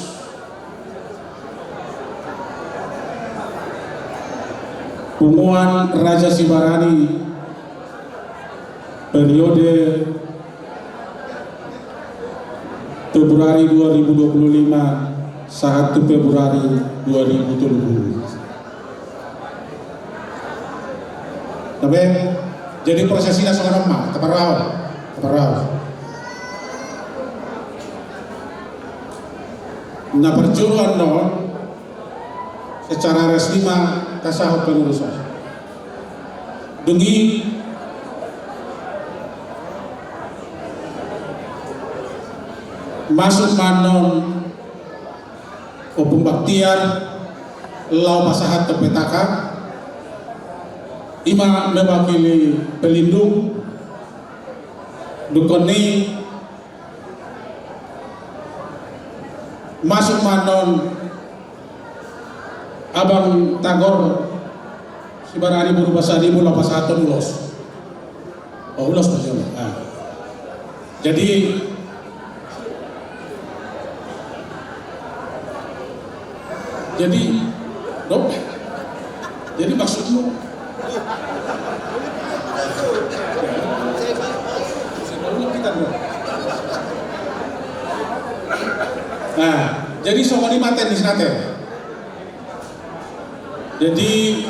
punguan Raja Sibarani periode Februari dua ribu dua puluh lima sahat tu Februari dua ribu tolu puluh. Tapi jadi prosesina songon on ma, taparau, taparau. Na parjolo annon secara resmi ma tasahon pengurusan. Dung i masuk ma annon Ompung Baktiar laho pasahat tu petaka, ima mewakili pelindung, dungkon i masuk ma annon Abang Tagor Sibarani boru Pasaribu laho pasahathon ulos. Oh, ulos ma sian. Ah. Jadi, jadi, dok, jadi maksudmu? Nah, jadi songon i ma teknisna. Jadi,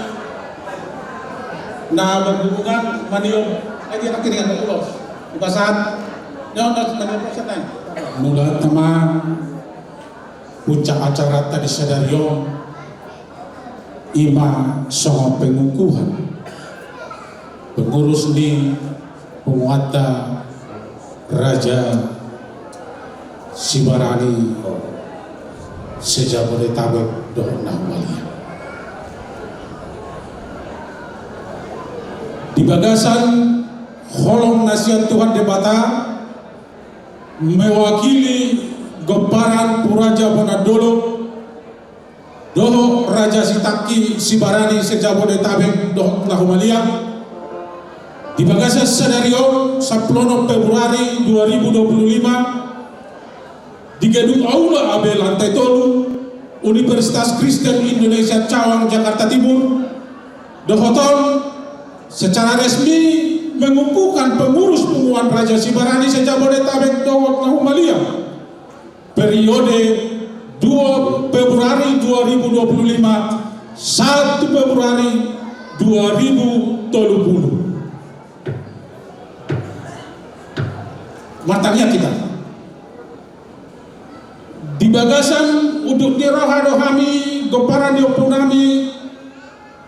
na berhubungan maniop, eh, dia pakai dengan ulos. Di pasar, nyo, nyo, maniop pasar nai. Mula teman puncak acara tadi sadari on, ima songon pengukuhan pengurus ni punguanta Raja Sibarani se-Jabodetabek dohot na humaliang. Di bagasan holong na sian Tuhan Debata, mewakili gomparan Puraja Bonandolok, dohot Raja Sitangki Sibarani se-Jabodetabek dohot na humaliang. Di bagasan sadari on, sampulu onom Februari dua ribu dua puluh lima, di gedung Aula A B lantai tolu, Universitas Kristen Indonesia Cawang, Jakarta Timur, dohot on secara resmi mengukuhkan pengurus punguan Raja Sibarani se-Jabodetabek dohot na humaliang. Periode dua Februari dua ribu dua puluh lima, satu Februari dua ribu tolu puluh. Martangiang hita. Di bagasan unduk ni roha do hami, gomparan ni ompunami,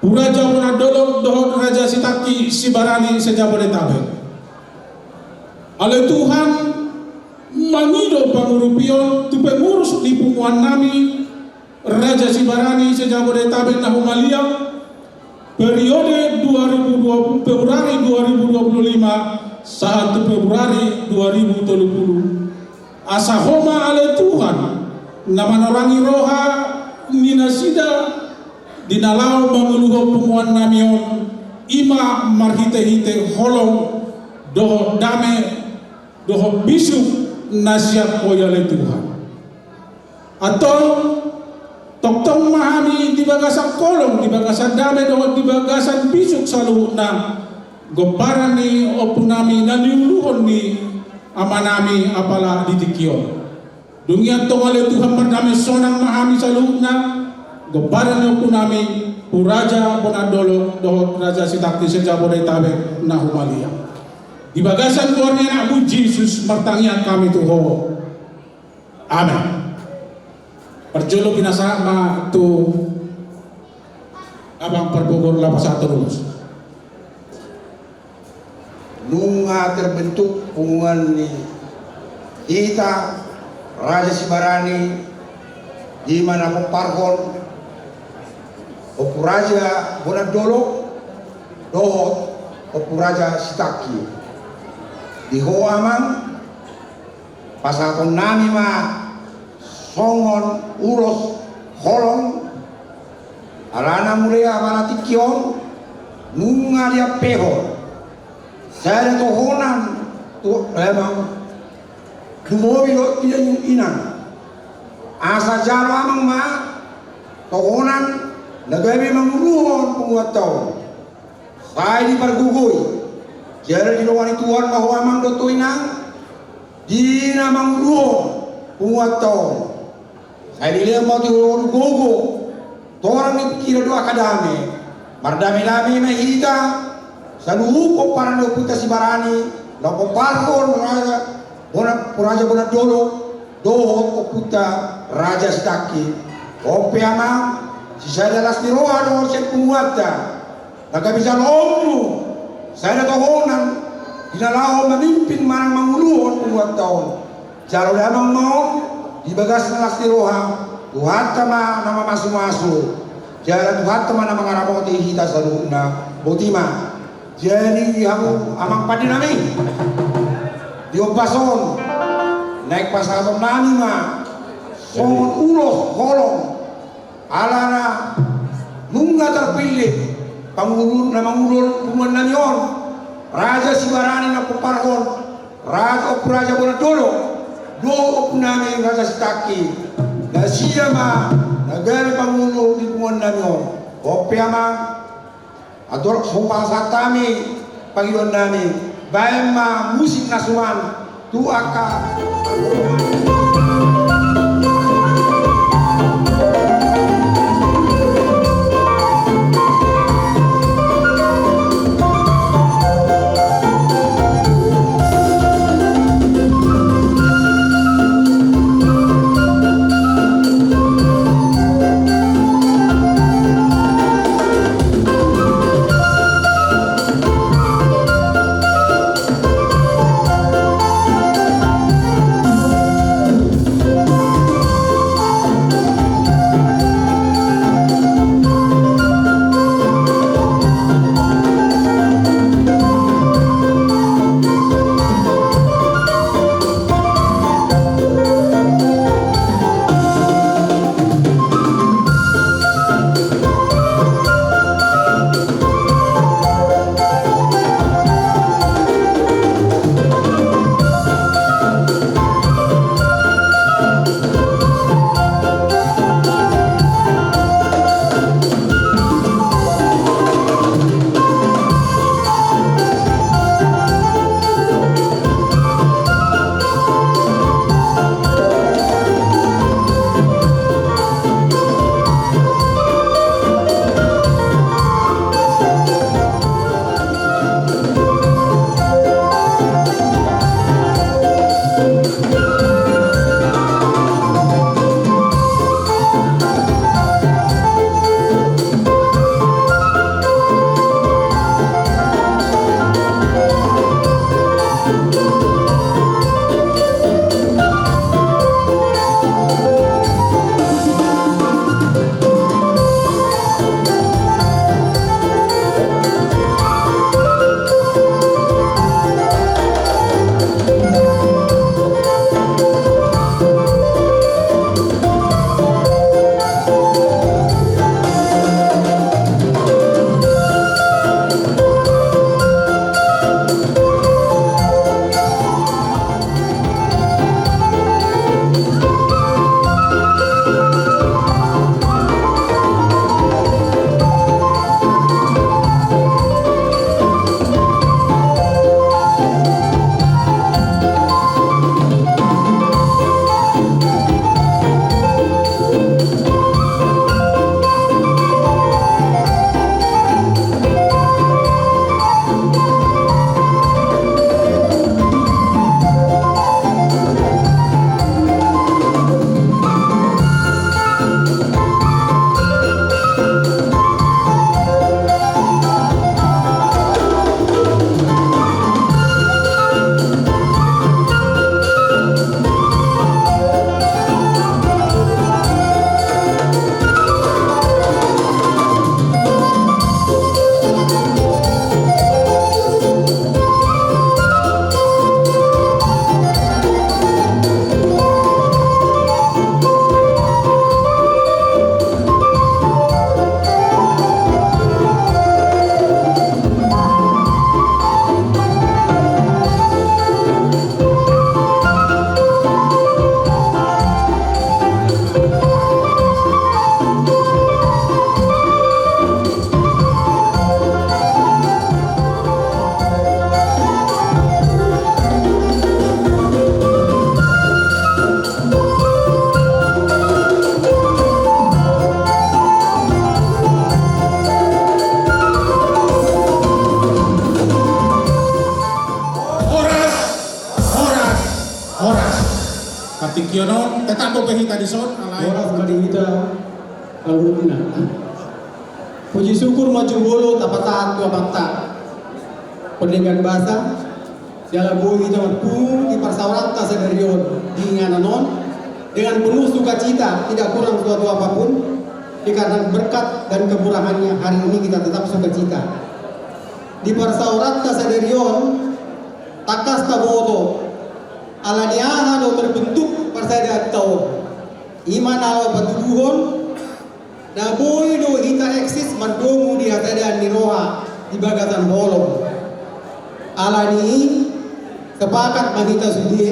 Puraja Bonandolok dohot Raja Sitangki Sibarani se-Jabodetabek. Ale Tuhan, mangido pangurupion tu pengurus ni punguannami, Raja Sibarani se-Jabodetabek na humaliang, periode dua ribu dua puluh, Februari dua ribu dua puluh lima sahat tu Februari dua ribu tolu puluh. Asa Ho ma ale Tuhan, na manorangi roha ni nasida di na laho manguluhon punguannami on, ima marhitehite holong dohot dame dohot bisuk na sian Ho i ale Tuhan. Antong, tongtong ma hami di bagasan holong, di bagasan dame dohot di bagasan bisuk saluhutna, gomparan ni ompunami na niuluhon ni amanami apala di tingki on. Dung i antong ale Tuhan, mardame sonang ma hami saluhutna, gomparan ni ompunami Puraja Bonandolok dohot Raja Sitangki se-Jabodetabek na humaliang. Di bagasan goar ni Anakmu Jesus martangiang hami tu Ho. Amen. Parjolo pinasahat ma tu abang parbogor laho pasahathon ulos. Nunga terbentuk punguan ni hita Raja Sibarani, ima na pomparhon Ompu Raja Bonandolok dohot Ompu Raja Sitangki. Di ho amang, pasahatonnami ma songon ulos holong, alana mule apala tingki on nunga diampehon sada tohonan tu amang, lumobi dohot tu inang. Asa jalo amang ma tohonan na gabe manguluhon punguanta on. Sai dipargogoi jala dilongani Tuhan ma ho amang dohot ho inang di na manguluhon punguanta on. Sai dilehon ma tu ho gogo, torang ni pingkiran dohot angka dame. Mardame-dame ma hita saluhut pomparan ni ompunta Sibarani, na pomparhon raja bona, raja bona dolok dohot ompunta raja Sitangki. On pe amang, sisada las ni roha do on sian punguanta na gabe jaloonmu sada tohonan di na laho mamimpin manang manguluhon punguanta on. Jalo damang ma on di bagasna las ni roha. Tuhanta ma na mamasu-masu jala Tuhanta ma na mangaramoti hita saluhutna. Boti ma. Jadi hamu amang pande nami, di ombas on naeng pasahaton nami ma songon ulos holong. Alana nunga tarpillit pangulu na manguluhon punguan nami on, raja Sibarani na pomparhon raja, ompu raja bona dolok dohot ompu nami raja Sitangki. Nasida ma na gabe pangulu di punguan nami on. On pe amang, andorang so pasahat hami pangidoan nami, baen ma musik na suman tu angka. Horas. Partingkian on, tetap dope hita dison, alai. Horas ma di hita, alumna. Puji syukur ma jumolo tapatahan tu Amanta. Pardenggan basa, siala boi hita marpungu di parsaoranta sadari on di inganan on, dengan penuh sukacita, tidak kurang suatu apapun, dikarenakan berkat dan kemurahan-Nya hari ini kita tetap sukacita. Di parsaoranta sadari on, tangkas taboto, ala ni aha do terbentuk parsadaan ta on. I ma na laho patuduhon, na boi do hita eksis mardomu di hasadaan ni roha di bagasan holong. Ala ni i, sepakat ma hita sude,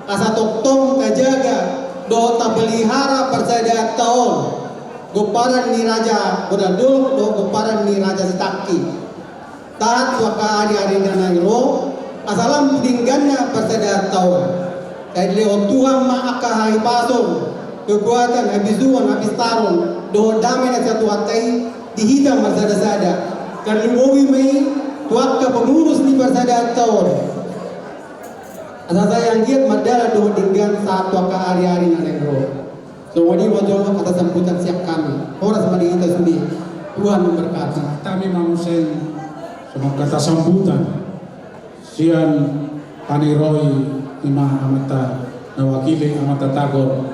asa tongtong tajaga dohot tapelihara parsadaan ta on, gomparan ni Raja Bonang Dolok dohot gomparan ni Raja Sitangki. Taat tu angka ari-ari na naeng ro, asa lam dengganna parsadaan ta on. Sai dilehon Tuhan ma angka hahipason, kekuatan, habisuhon, hapistaron, dohot dame na sian Tuhanta i di hita marsada-sada. Tarlumobi ma i tu angka pengurus ni parsadaan ta on. Asa sai anggiat mardalan dohot denggan sahat tu angka ari-ari na naeng ro. Songon i ma jolo hata sambutan sian hami. Horas ma di hita sude. Tuhan memberkati. Hami ma muse songon hata sambutan sian Paniroi, i ma amanta na wakili, Amanta Tagor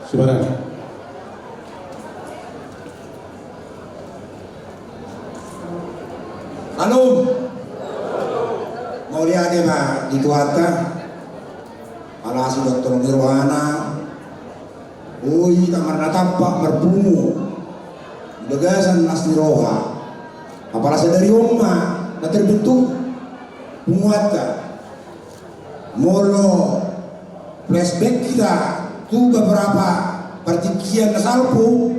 Sibarani. Halo. Mauliate ma di Tuhanta. Ala asi dohot holong ni rohana, boi hita marnatampak marpungu di bagasan las ni roha. Apala sadari on ma na terbentuk punguanta. Molo flashback hita tu beberapa partingkian na salpu,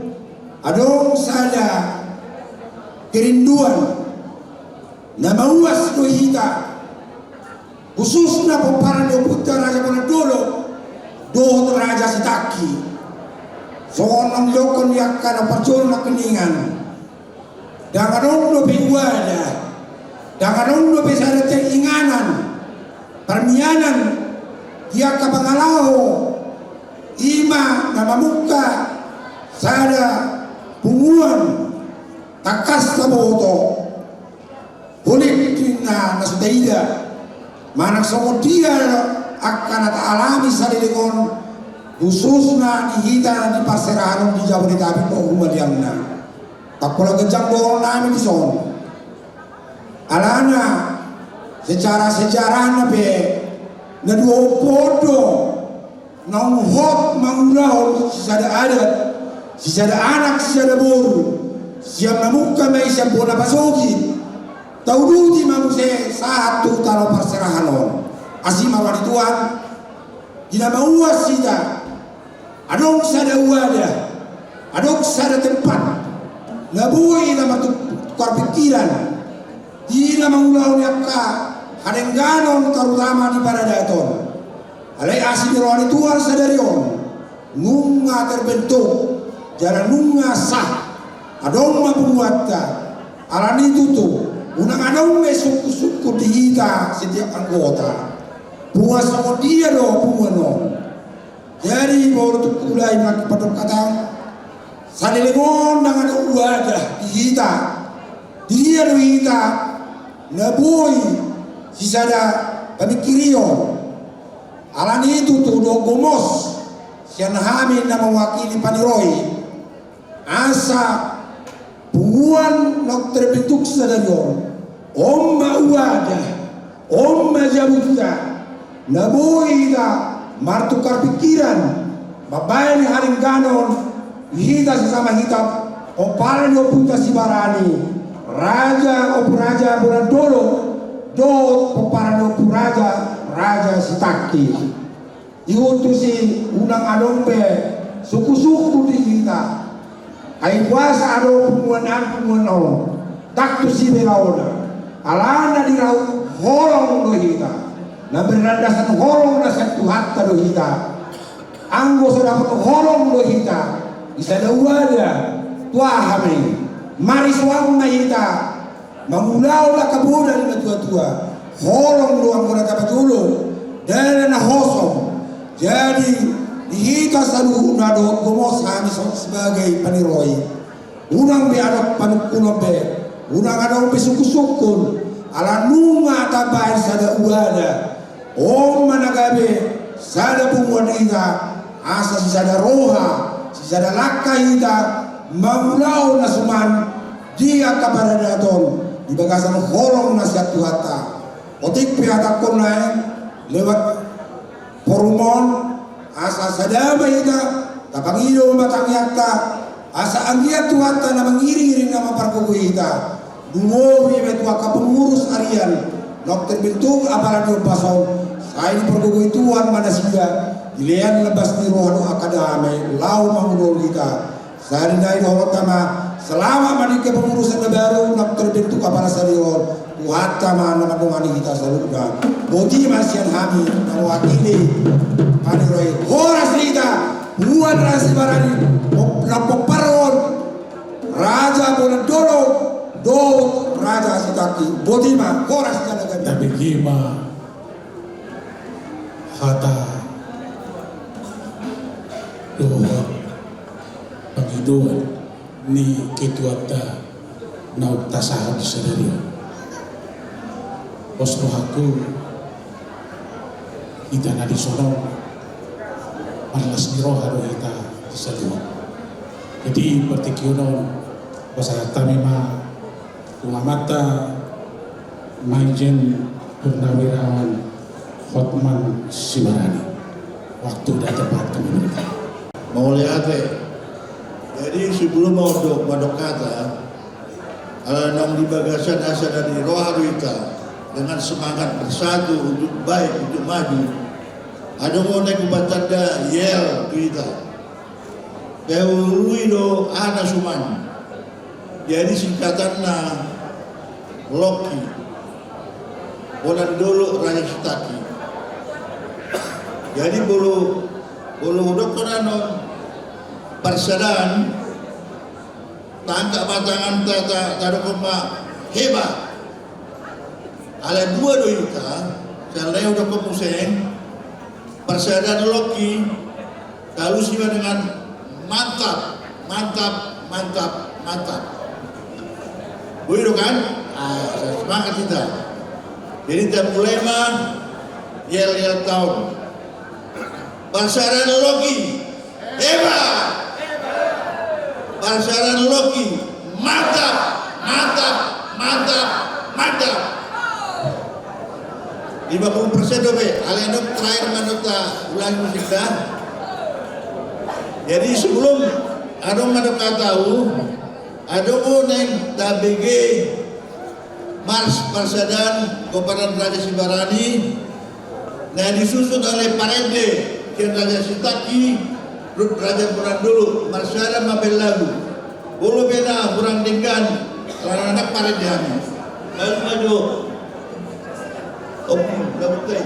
adong sada kerinduan na mauas do hita, khususna pomparan ni ompunta Raja Bonang Dolok dohot Raja Sitangki. Songon na nidok ni angka na parjolo nangkiningan, ndang adong dope wadah, ndang adong dope sada tingki inganan, parmianan di angka pangalaho, i ma na mamungka sada punguan. Tangkas taboto holik ninna na so taida, manang songon dia angka na taalami saleleng on, khususna di hita di parserahan on di Jabodetabek dohot humaliangna. Tangkas pola ganjang dohononnami dison. Alana secara sejarahna pe na dua ompon do naung hot mangulahon sisada adat, sisada anak, sisada boru, sian mamungka ma i sian bona pasogit, tauduti ma muse sahat tu tano parserahan on. Asi ma roha ni Tuhan, di na mauas hita, adong sada wadah, adong sada tempat na boi hita martukar pikiran, di na mangulahon angka hadengganon, tarutama di paradaton. Alai asi ni roha ni Tuhan sadari on, nunga terbentuk jala nunga sah. Adong ma punguanta. Alani i tutu, unang adong be sungkun-sungkun di hita setiap anggota. Punguan songon dia do punguan on? Jadi molo tung hula i mangkipadok hata, saleleng on ndang adong wadah di hita. Di dia do hita na boi sisada pamingkirion? Alani i tutu do gomos sian hami na mewakili Paniroi, asa punguan na terbentuk sadari on, on ma wadah, on ma jabunta na boi hita martukar pikiran, mambahen hadengganon hita sesama hita, pomparan ni ompunta Sibarani, Raja, Ompu Raja Bonang Dolok dohot pomparan ni Ompu Raja, Raja Sitangki. Ihut tusi unang adong be sungkun-sungkun di hita. Ai boasa adong punguan an, punguan on? Ndang tusi be laona. Alana di rau holong do hita. Na berlandasan holong na sian Tuhanta do hita. Anggo so dapot holong do hita, bisa da uada. Tu aha ma i? Marisuang ma hita mangulahon angka boda ni natua-tua. Holong do anggo na tapajolo, ndada na hoso. Jadi, di hita saluhutna do gomos hami so-, sebagai paniroi. Unang be adong panungkunon be, unang adong be sungkun-sungkun, ala nunga tabaen sada uana. On ma na gabe sada punguan hita, asa sisada roha, sisada langka hita, mangulahon na suman di angka paradaton, di bagasan holong na sian Tuhanta. Otik pe hatangkon na lewat forum on, asa sada ma hita, tapangido ma tangiangta, asa anggiat Tuhanta na mangiring-iring na mampargogoi hita. Lumobi ma tu angka pengurus harian, naung terbentuk apala ni ombas on, sai dipargogoi Tuhan ma nasida, dilehon lambas ni roha dohot angka dame, laho mangulahon hita. Sahali nai dohononta ma, selamat ma di kepengurusan na baru, naung terbentuk apala senior, Tuhanta ma na mandongani hita saluhutna. Boti ma sian hami na mewakili paniroi. Horas hita, punguan Raja Sibarani, pop-, na pomparan, Raja Bonandolo, dohot Raja Sitangki. Boti ma, horas jala gabe. Tabege ma hata dohot pangidoan ni ketuanta naung tasahat di sadari on. Pos rohangku, hita na dison on, marlas ni roha do hita di sadari on. Jadi, partingkian on, pasahat hami ma tu amanta Maijen Purnawirawan Hotman Sibarani. Waktu dan tempat kami berikan. Mauliate. Jadi, sebelum mandok, mandok hata, ala naung di bagasan asa dari roha do hita, dengan semangat bersatu untuk baik, untuk maju. Adong do na hupatanda yel tu hita. Paulului do aha na suman. Jadi singkatanna Loki, Bonandolo, Raja Sitangki. Jadi molo, molo hudokkon anon parsadaan, tangkap ma tanganta, ta-, tadokkon ma heba. Alai dua do hita, sian lae hudokkon muse, parsadaan Loki, talusi ma dengan mantap, mantap, mantap, mantap. Boi do kan? Ah, semangat hita. Jadi, hita mulai ma yel-yelta on. Parsadaan Loki. Heba! Parsadaan Loki. Mantap! Mantap! Mantap! Mantap! Lima puluh persen dope, alai adong terakhir ma, adong taulangi musikta. Jadi sebelum adong, adong hata, adong do naeng tabege mars parsadaan Komparan Raja Sibarani, na disusun oleh parende sian Raja Sitangki dohot Raja Bonandolo, marsada mambaen lagu. Molo pe na hurang denggan, ala na parende hami. Lalu maju. Oke, lagu tai.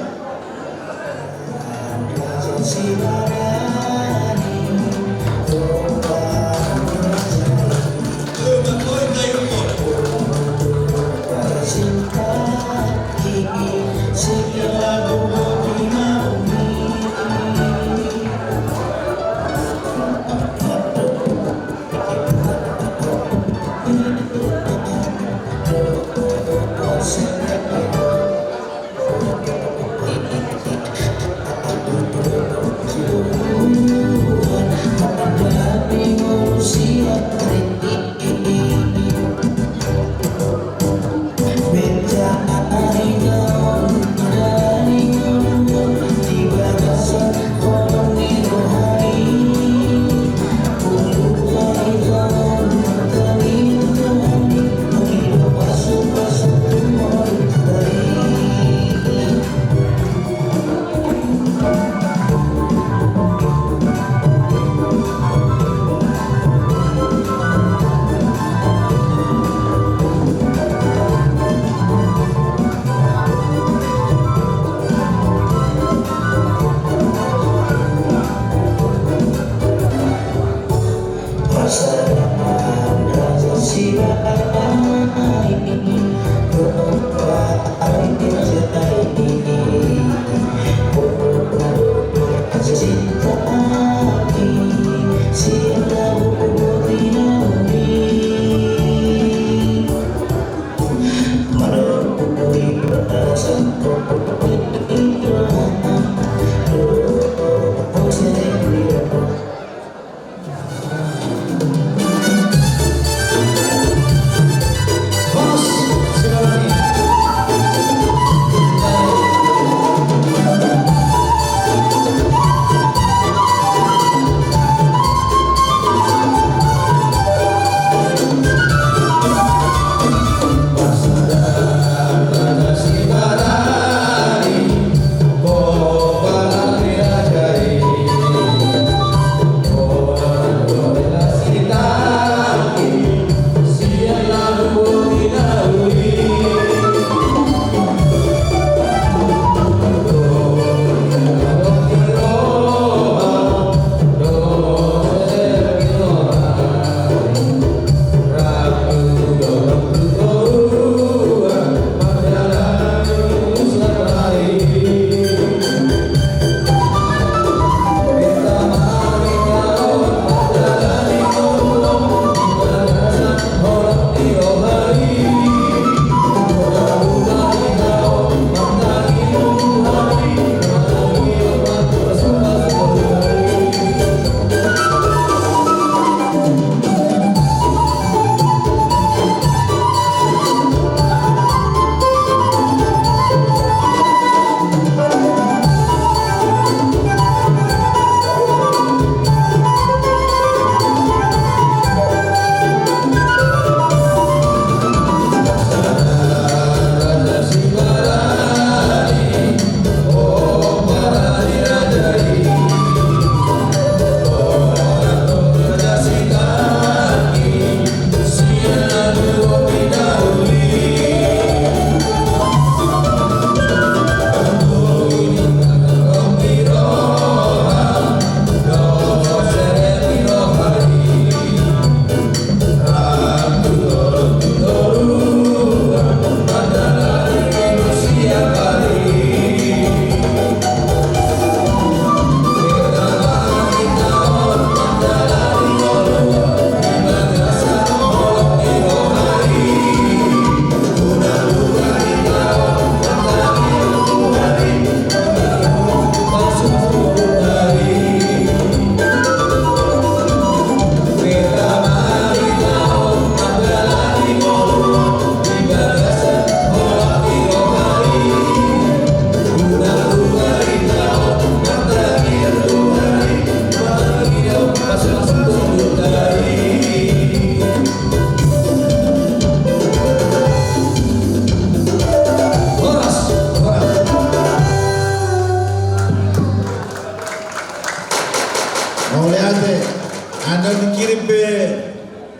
Dikirim pe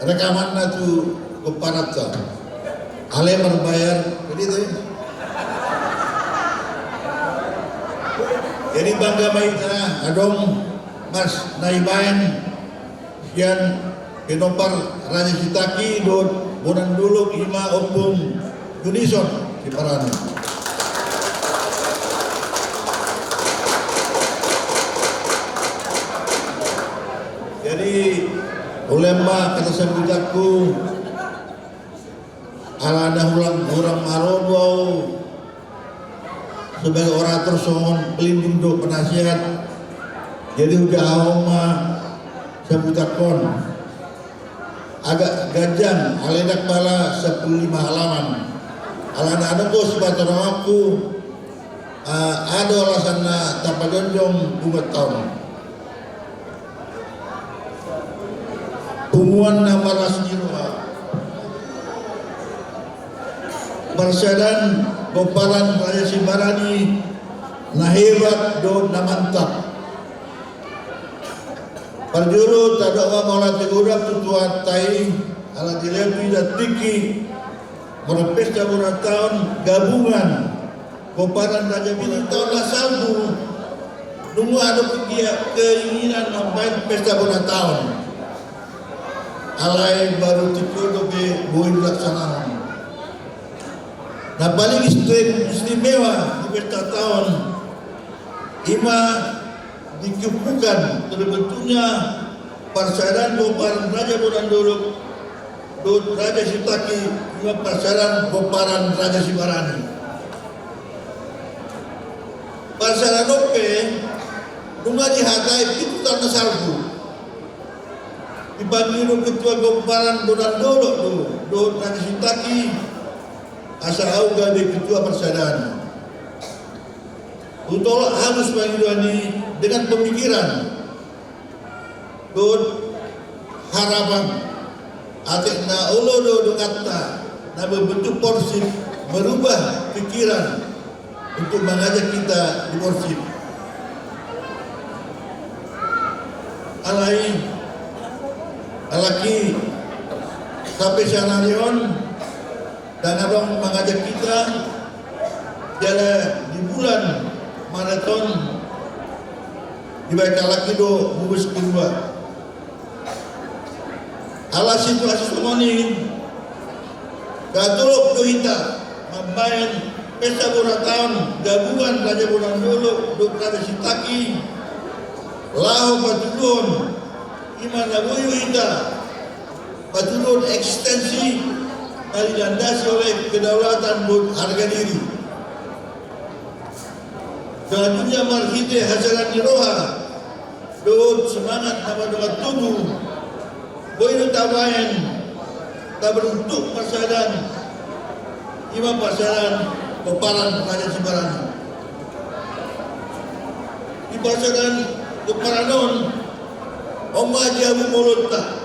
rekamanna tu gomparan sa. Alai marbayar. Jadi tu. Jadi bangga ma hita adong mas na dibaen sian pinompar Raja Sitaki dohot bona ni dolok i ma Ompung Junison Sibarani. Jadi, ulaon ma hata sambutanku, ala na hurang, hurang malo do au sebagai orator songon pelindung dohot penasihat. Jadi, hujaha ma sambutanhon. Agak ganjang, alai ndang pala sampulu lima halaman. Ala na adong do sipatorangku, ah, adong alasan na tapajongjong buat taon. Punguan na marlas ni roha. Parsiadan gomparan Raja Sibarani na hebat dohot na mantap. Parjolo tadok ma mauliate godang tu Tuhanta i, ala dilehon tu hita tingki marpesta bona taon gabungan gomparan Raja Sibarani. Taon na salpu nunga adong keinginan mambaen pesta bona taon. Alai baru tingki on dope boi dilaksanahon. Na paling istim-, istimewa di pesta taon i ma dikumpukan terbentuknya parsiadan gomparan Raja Bonang Dolok dohot Raja Sitaki, i ma parsiadan gomparan Raja Sibarani. Parsiadan on pe nunga dihatai pitu taon na salpu. Dipangido ketua gomparan Bonang Dolok do dohot Raja Sitaki asa au gabe ketua parsiadan. Hutolhon halus pangidoan i dengan pemikiran dohot harapan, atik na olo do donganta na berbentuk Porsip merubah pikiran untuk mengajak kita di Porsip. Alai, alai sampe sian ari on, ndang adong mangajak hita, jala di bulan Maret on dibaen halak i do mubes kedua. Ala situasi songon i, gabe tolop do hita mambaen pesta bona taon gabungan Raja Bonang Dolok dohot Raja Sitaki, laho patuduhon i ma na boi do hita patuduhon eksistensi na dilandasi oleh kedaulatan dohot harga diri. Selanjutnya, marhite hasadaon ni roha dohot semangat na mandongani tubu, boi do tabaen, tabentuk parsiadan, i ma parsiadan gomparan Raja Sibarani. Di parsiadan gomparan on, on ma jabu molotta.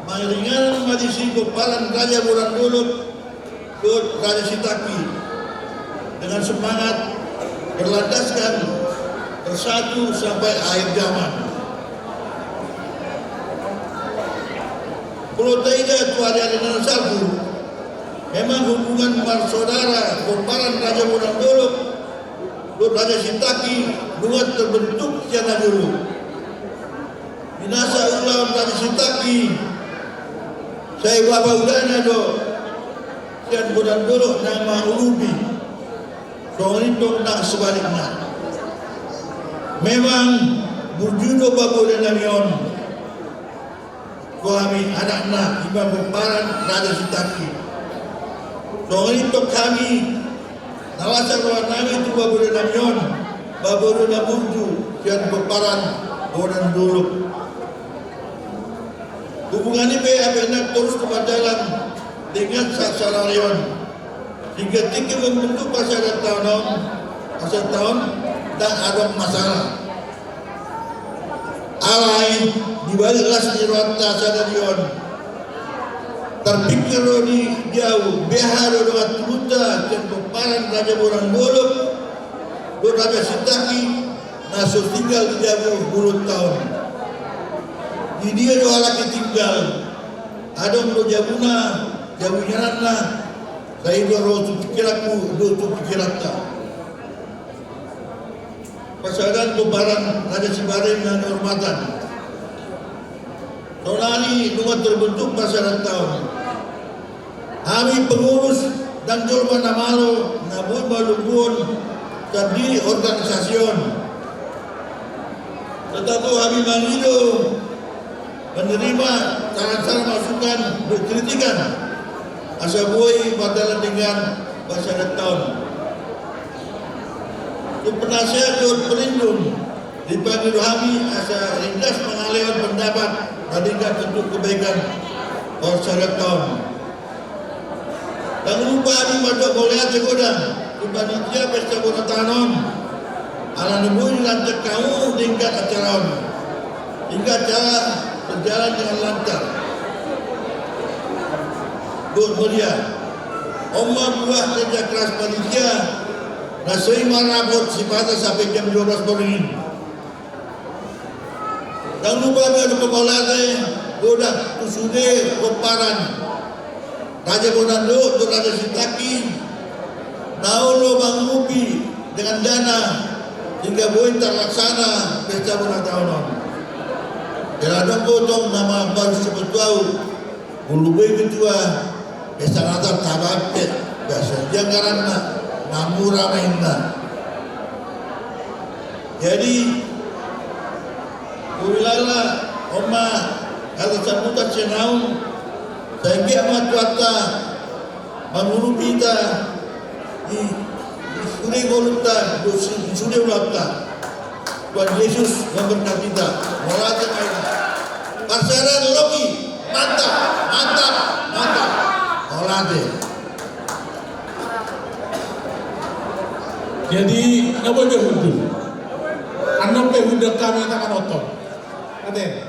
Maringanan ma disi gomparan Raja Bonang Dolok dohot Raja Sitaki dengan semangat berlandaskan bersatu sampai akhir zaman. Molo taida tu ari-ari na salpu, memang hubungan marsaudara gomparan Raja Bonang Dolok dohot Raja Sitaki nunga terbentuk sian na jolo. Di na saulahon Raja Sitaki, sai bapa udana do sian Bonang Dolok na mangurupi. Songon i tong na sebalikna. Memang burju do bapa udanami on tu hami anakna, i ma gomparan Raja Sitaki. Songon i tong hami, na las rohanami tu bapa udanami on, bapa uda na burju sian gomparan Bonang Dolok. Hubungan i pe hape nang torus mardalan dengan saonari on. Tingki-tingki membentuk parsiadan taon on, parsiadan taon, ndang adong masalah. Alai, di balik las ni rohanta sadari on, tarpikir do di au, beha do dongan tubuta sian gomparan Raja Bonang Dolok dohot Raja Sitaki na so tinggal di jabu muluta on. Di dia do halak i tinggal? Adong do jabuna, jabu ingananna. Sai do ro tu pingkiranku dohot tu pingkiranta. Pasahaton pomparan Raja Sibarani na nihormatan. Sonari nunga terbentuk parseraton. Hami pengurus ndang jolma na malo na boi malumbuhon sandiri organisasi on. Tetap hami mangido, menerima saran-saran, masukan dohot kritikan asa boi mardalan denggan parseraton. Tu penasehat dohot pelindung, dipangido hami asa ringgas mangalehon pendapat na denggan untuk kebaikan parseraton. Ndang lupa hami mandok mauliate godang tu panitia pesta bona taon on, ala na boi dilantik hamu denggan acara on, hingga acara berjalan dengan lancar dohot meriah. On ma buah kerja keras panitia na so i marapot sipata sampe jam dua belas borngin. Ndang lupa hami mandok mauliate godang tu sude pomparan Raja Bonando dohot Raja Sitangki na olo mangurupi dengan dana hingga boi terlaksana pesta bona taon on. Jala adong do tong na mambaru sipatu au, molo boi ketua, pesta Natal tabaen pe, biasa dia anggaranna, na mura ma inna. Jadi, huhilala on ma hata sambutan sian au, sai anggiat ma Tuhanta mangurupi hita di, di sude ngolunta, di sude ulaonta. Tuhan Yesus memberkati hita. Mauliate ma hita. Parseraton logi. Mantap, mantap, mantap. Mauliate. Jadi, na boi be hundul. Annon pe hundul hami na manonton. Ate.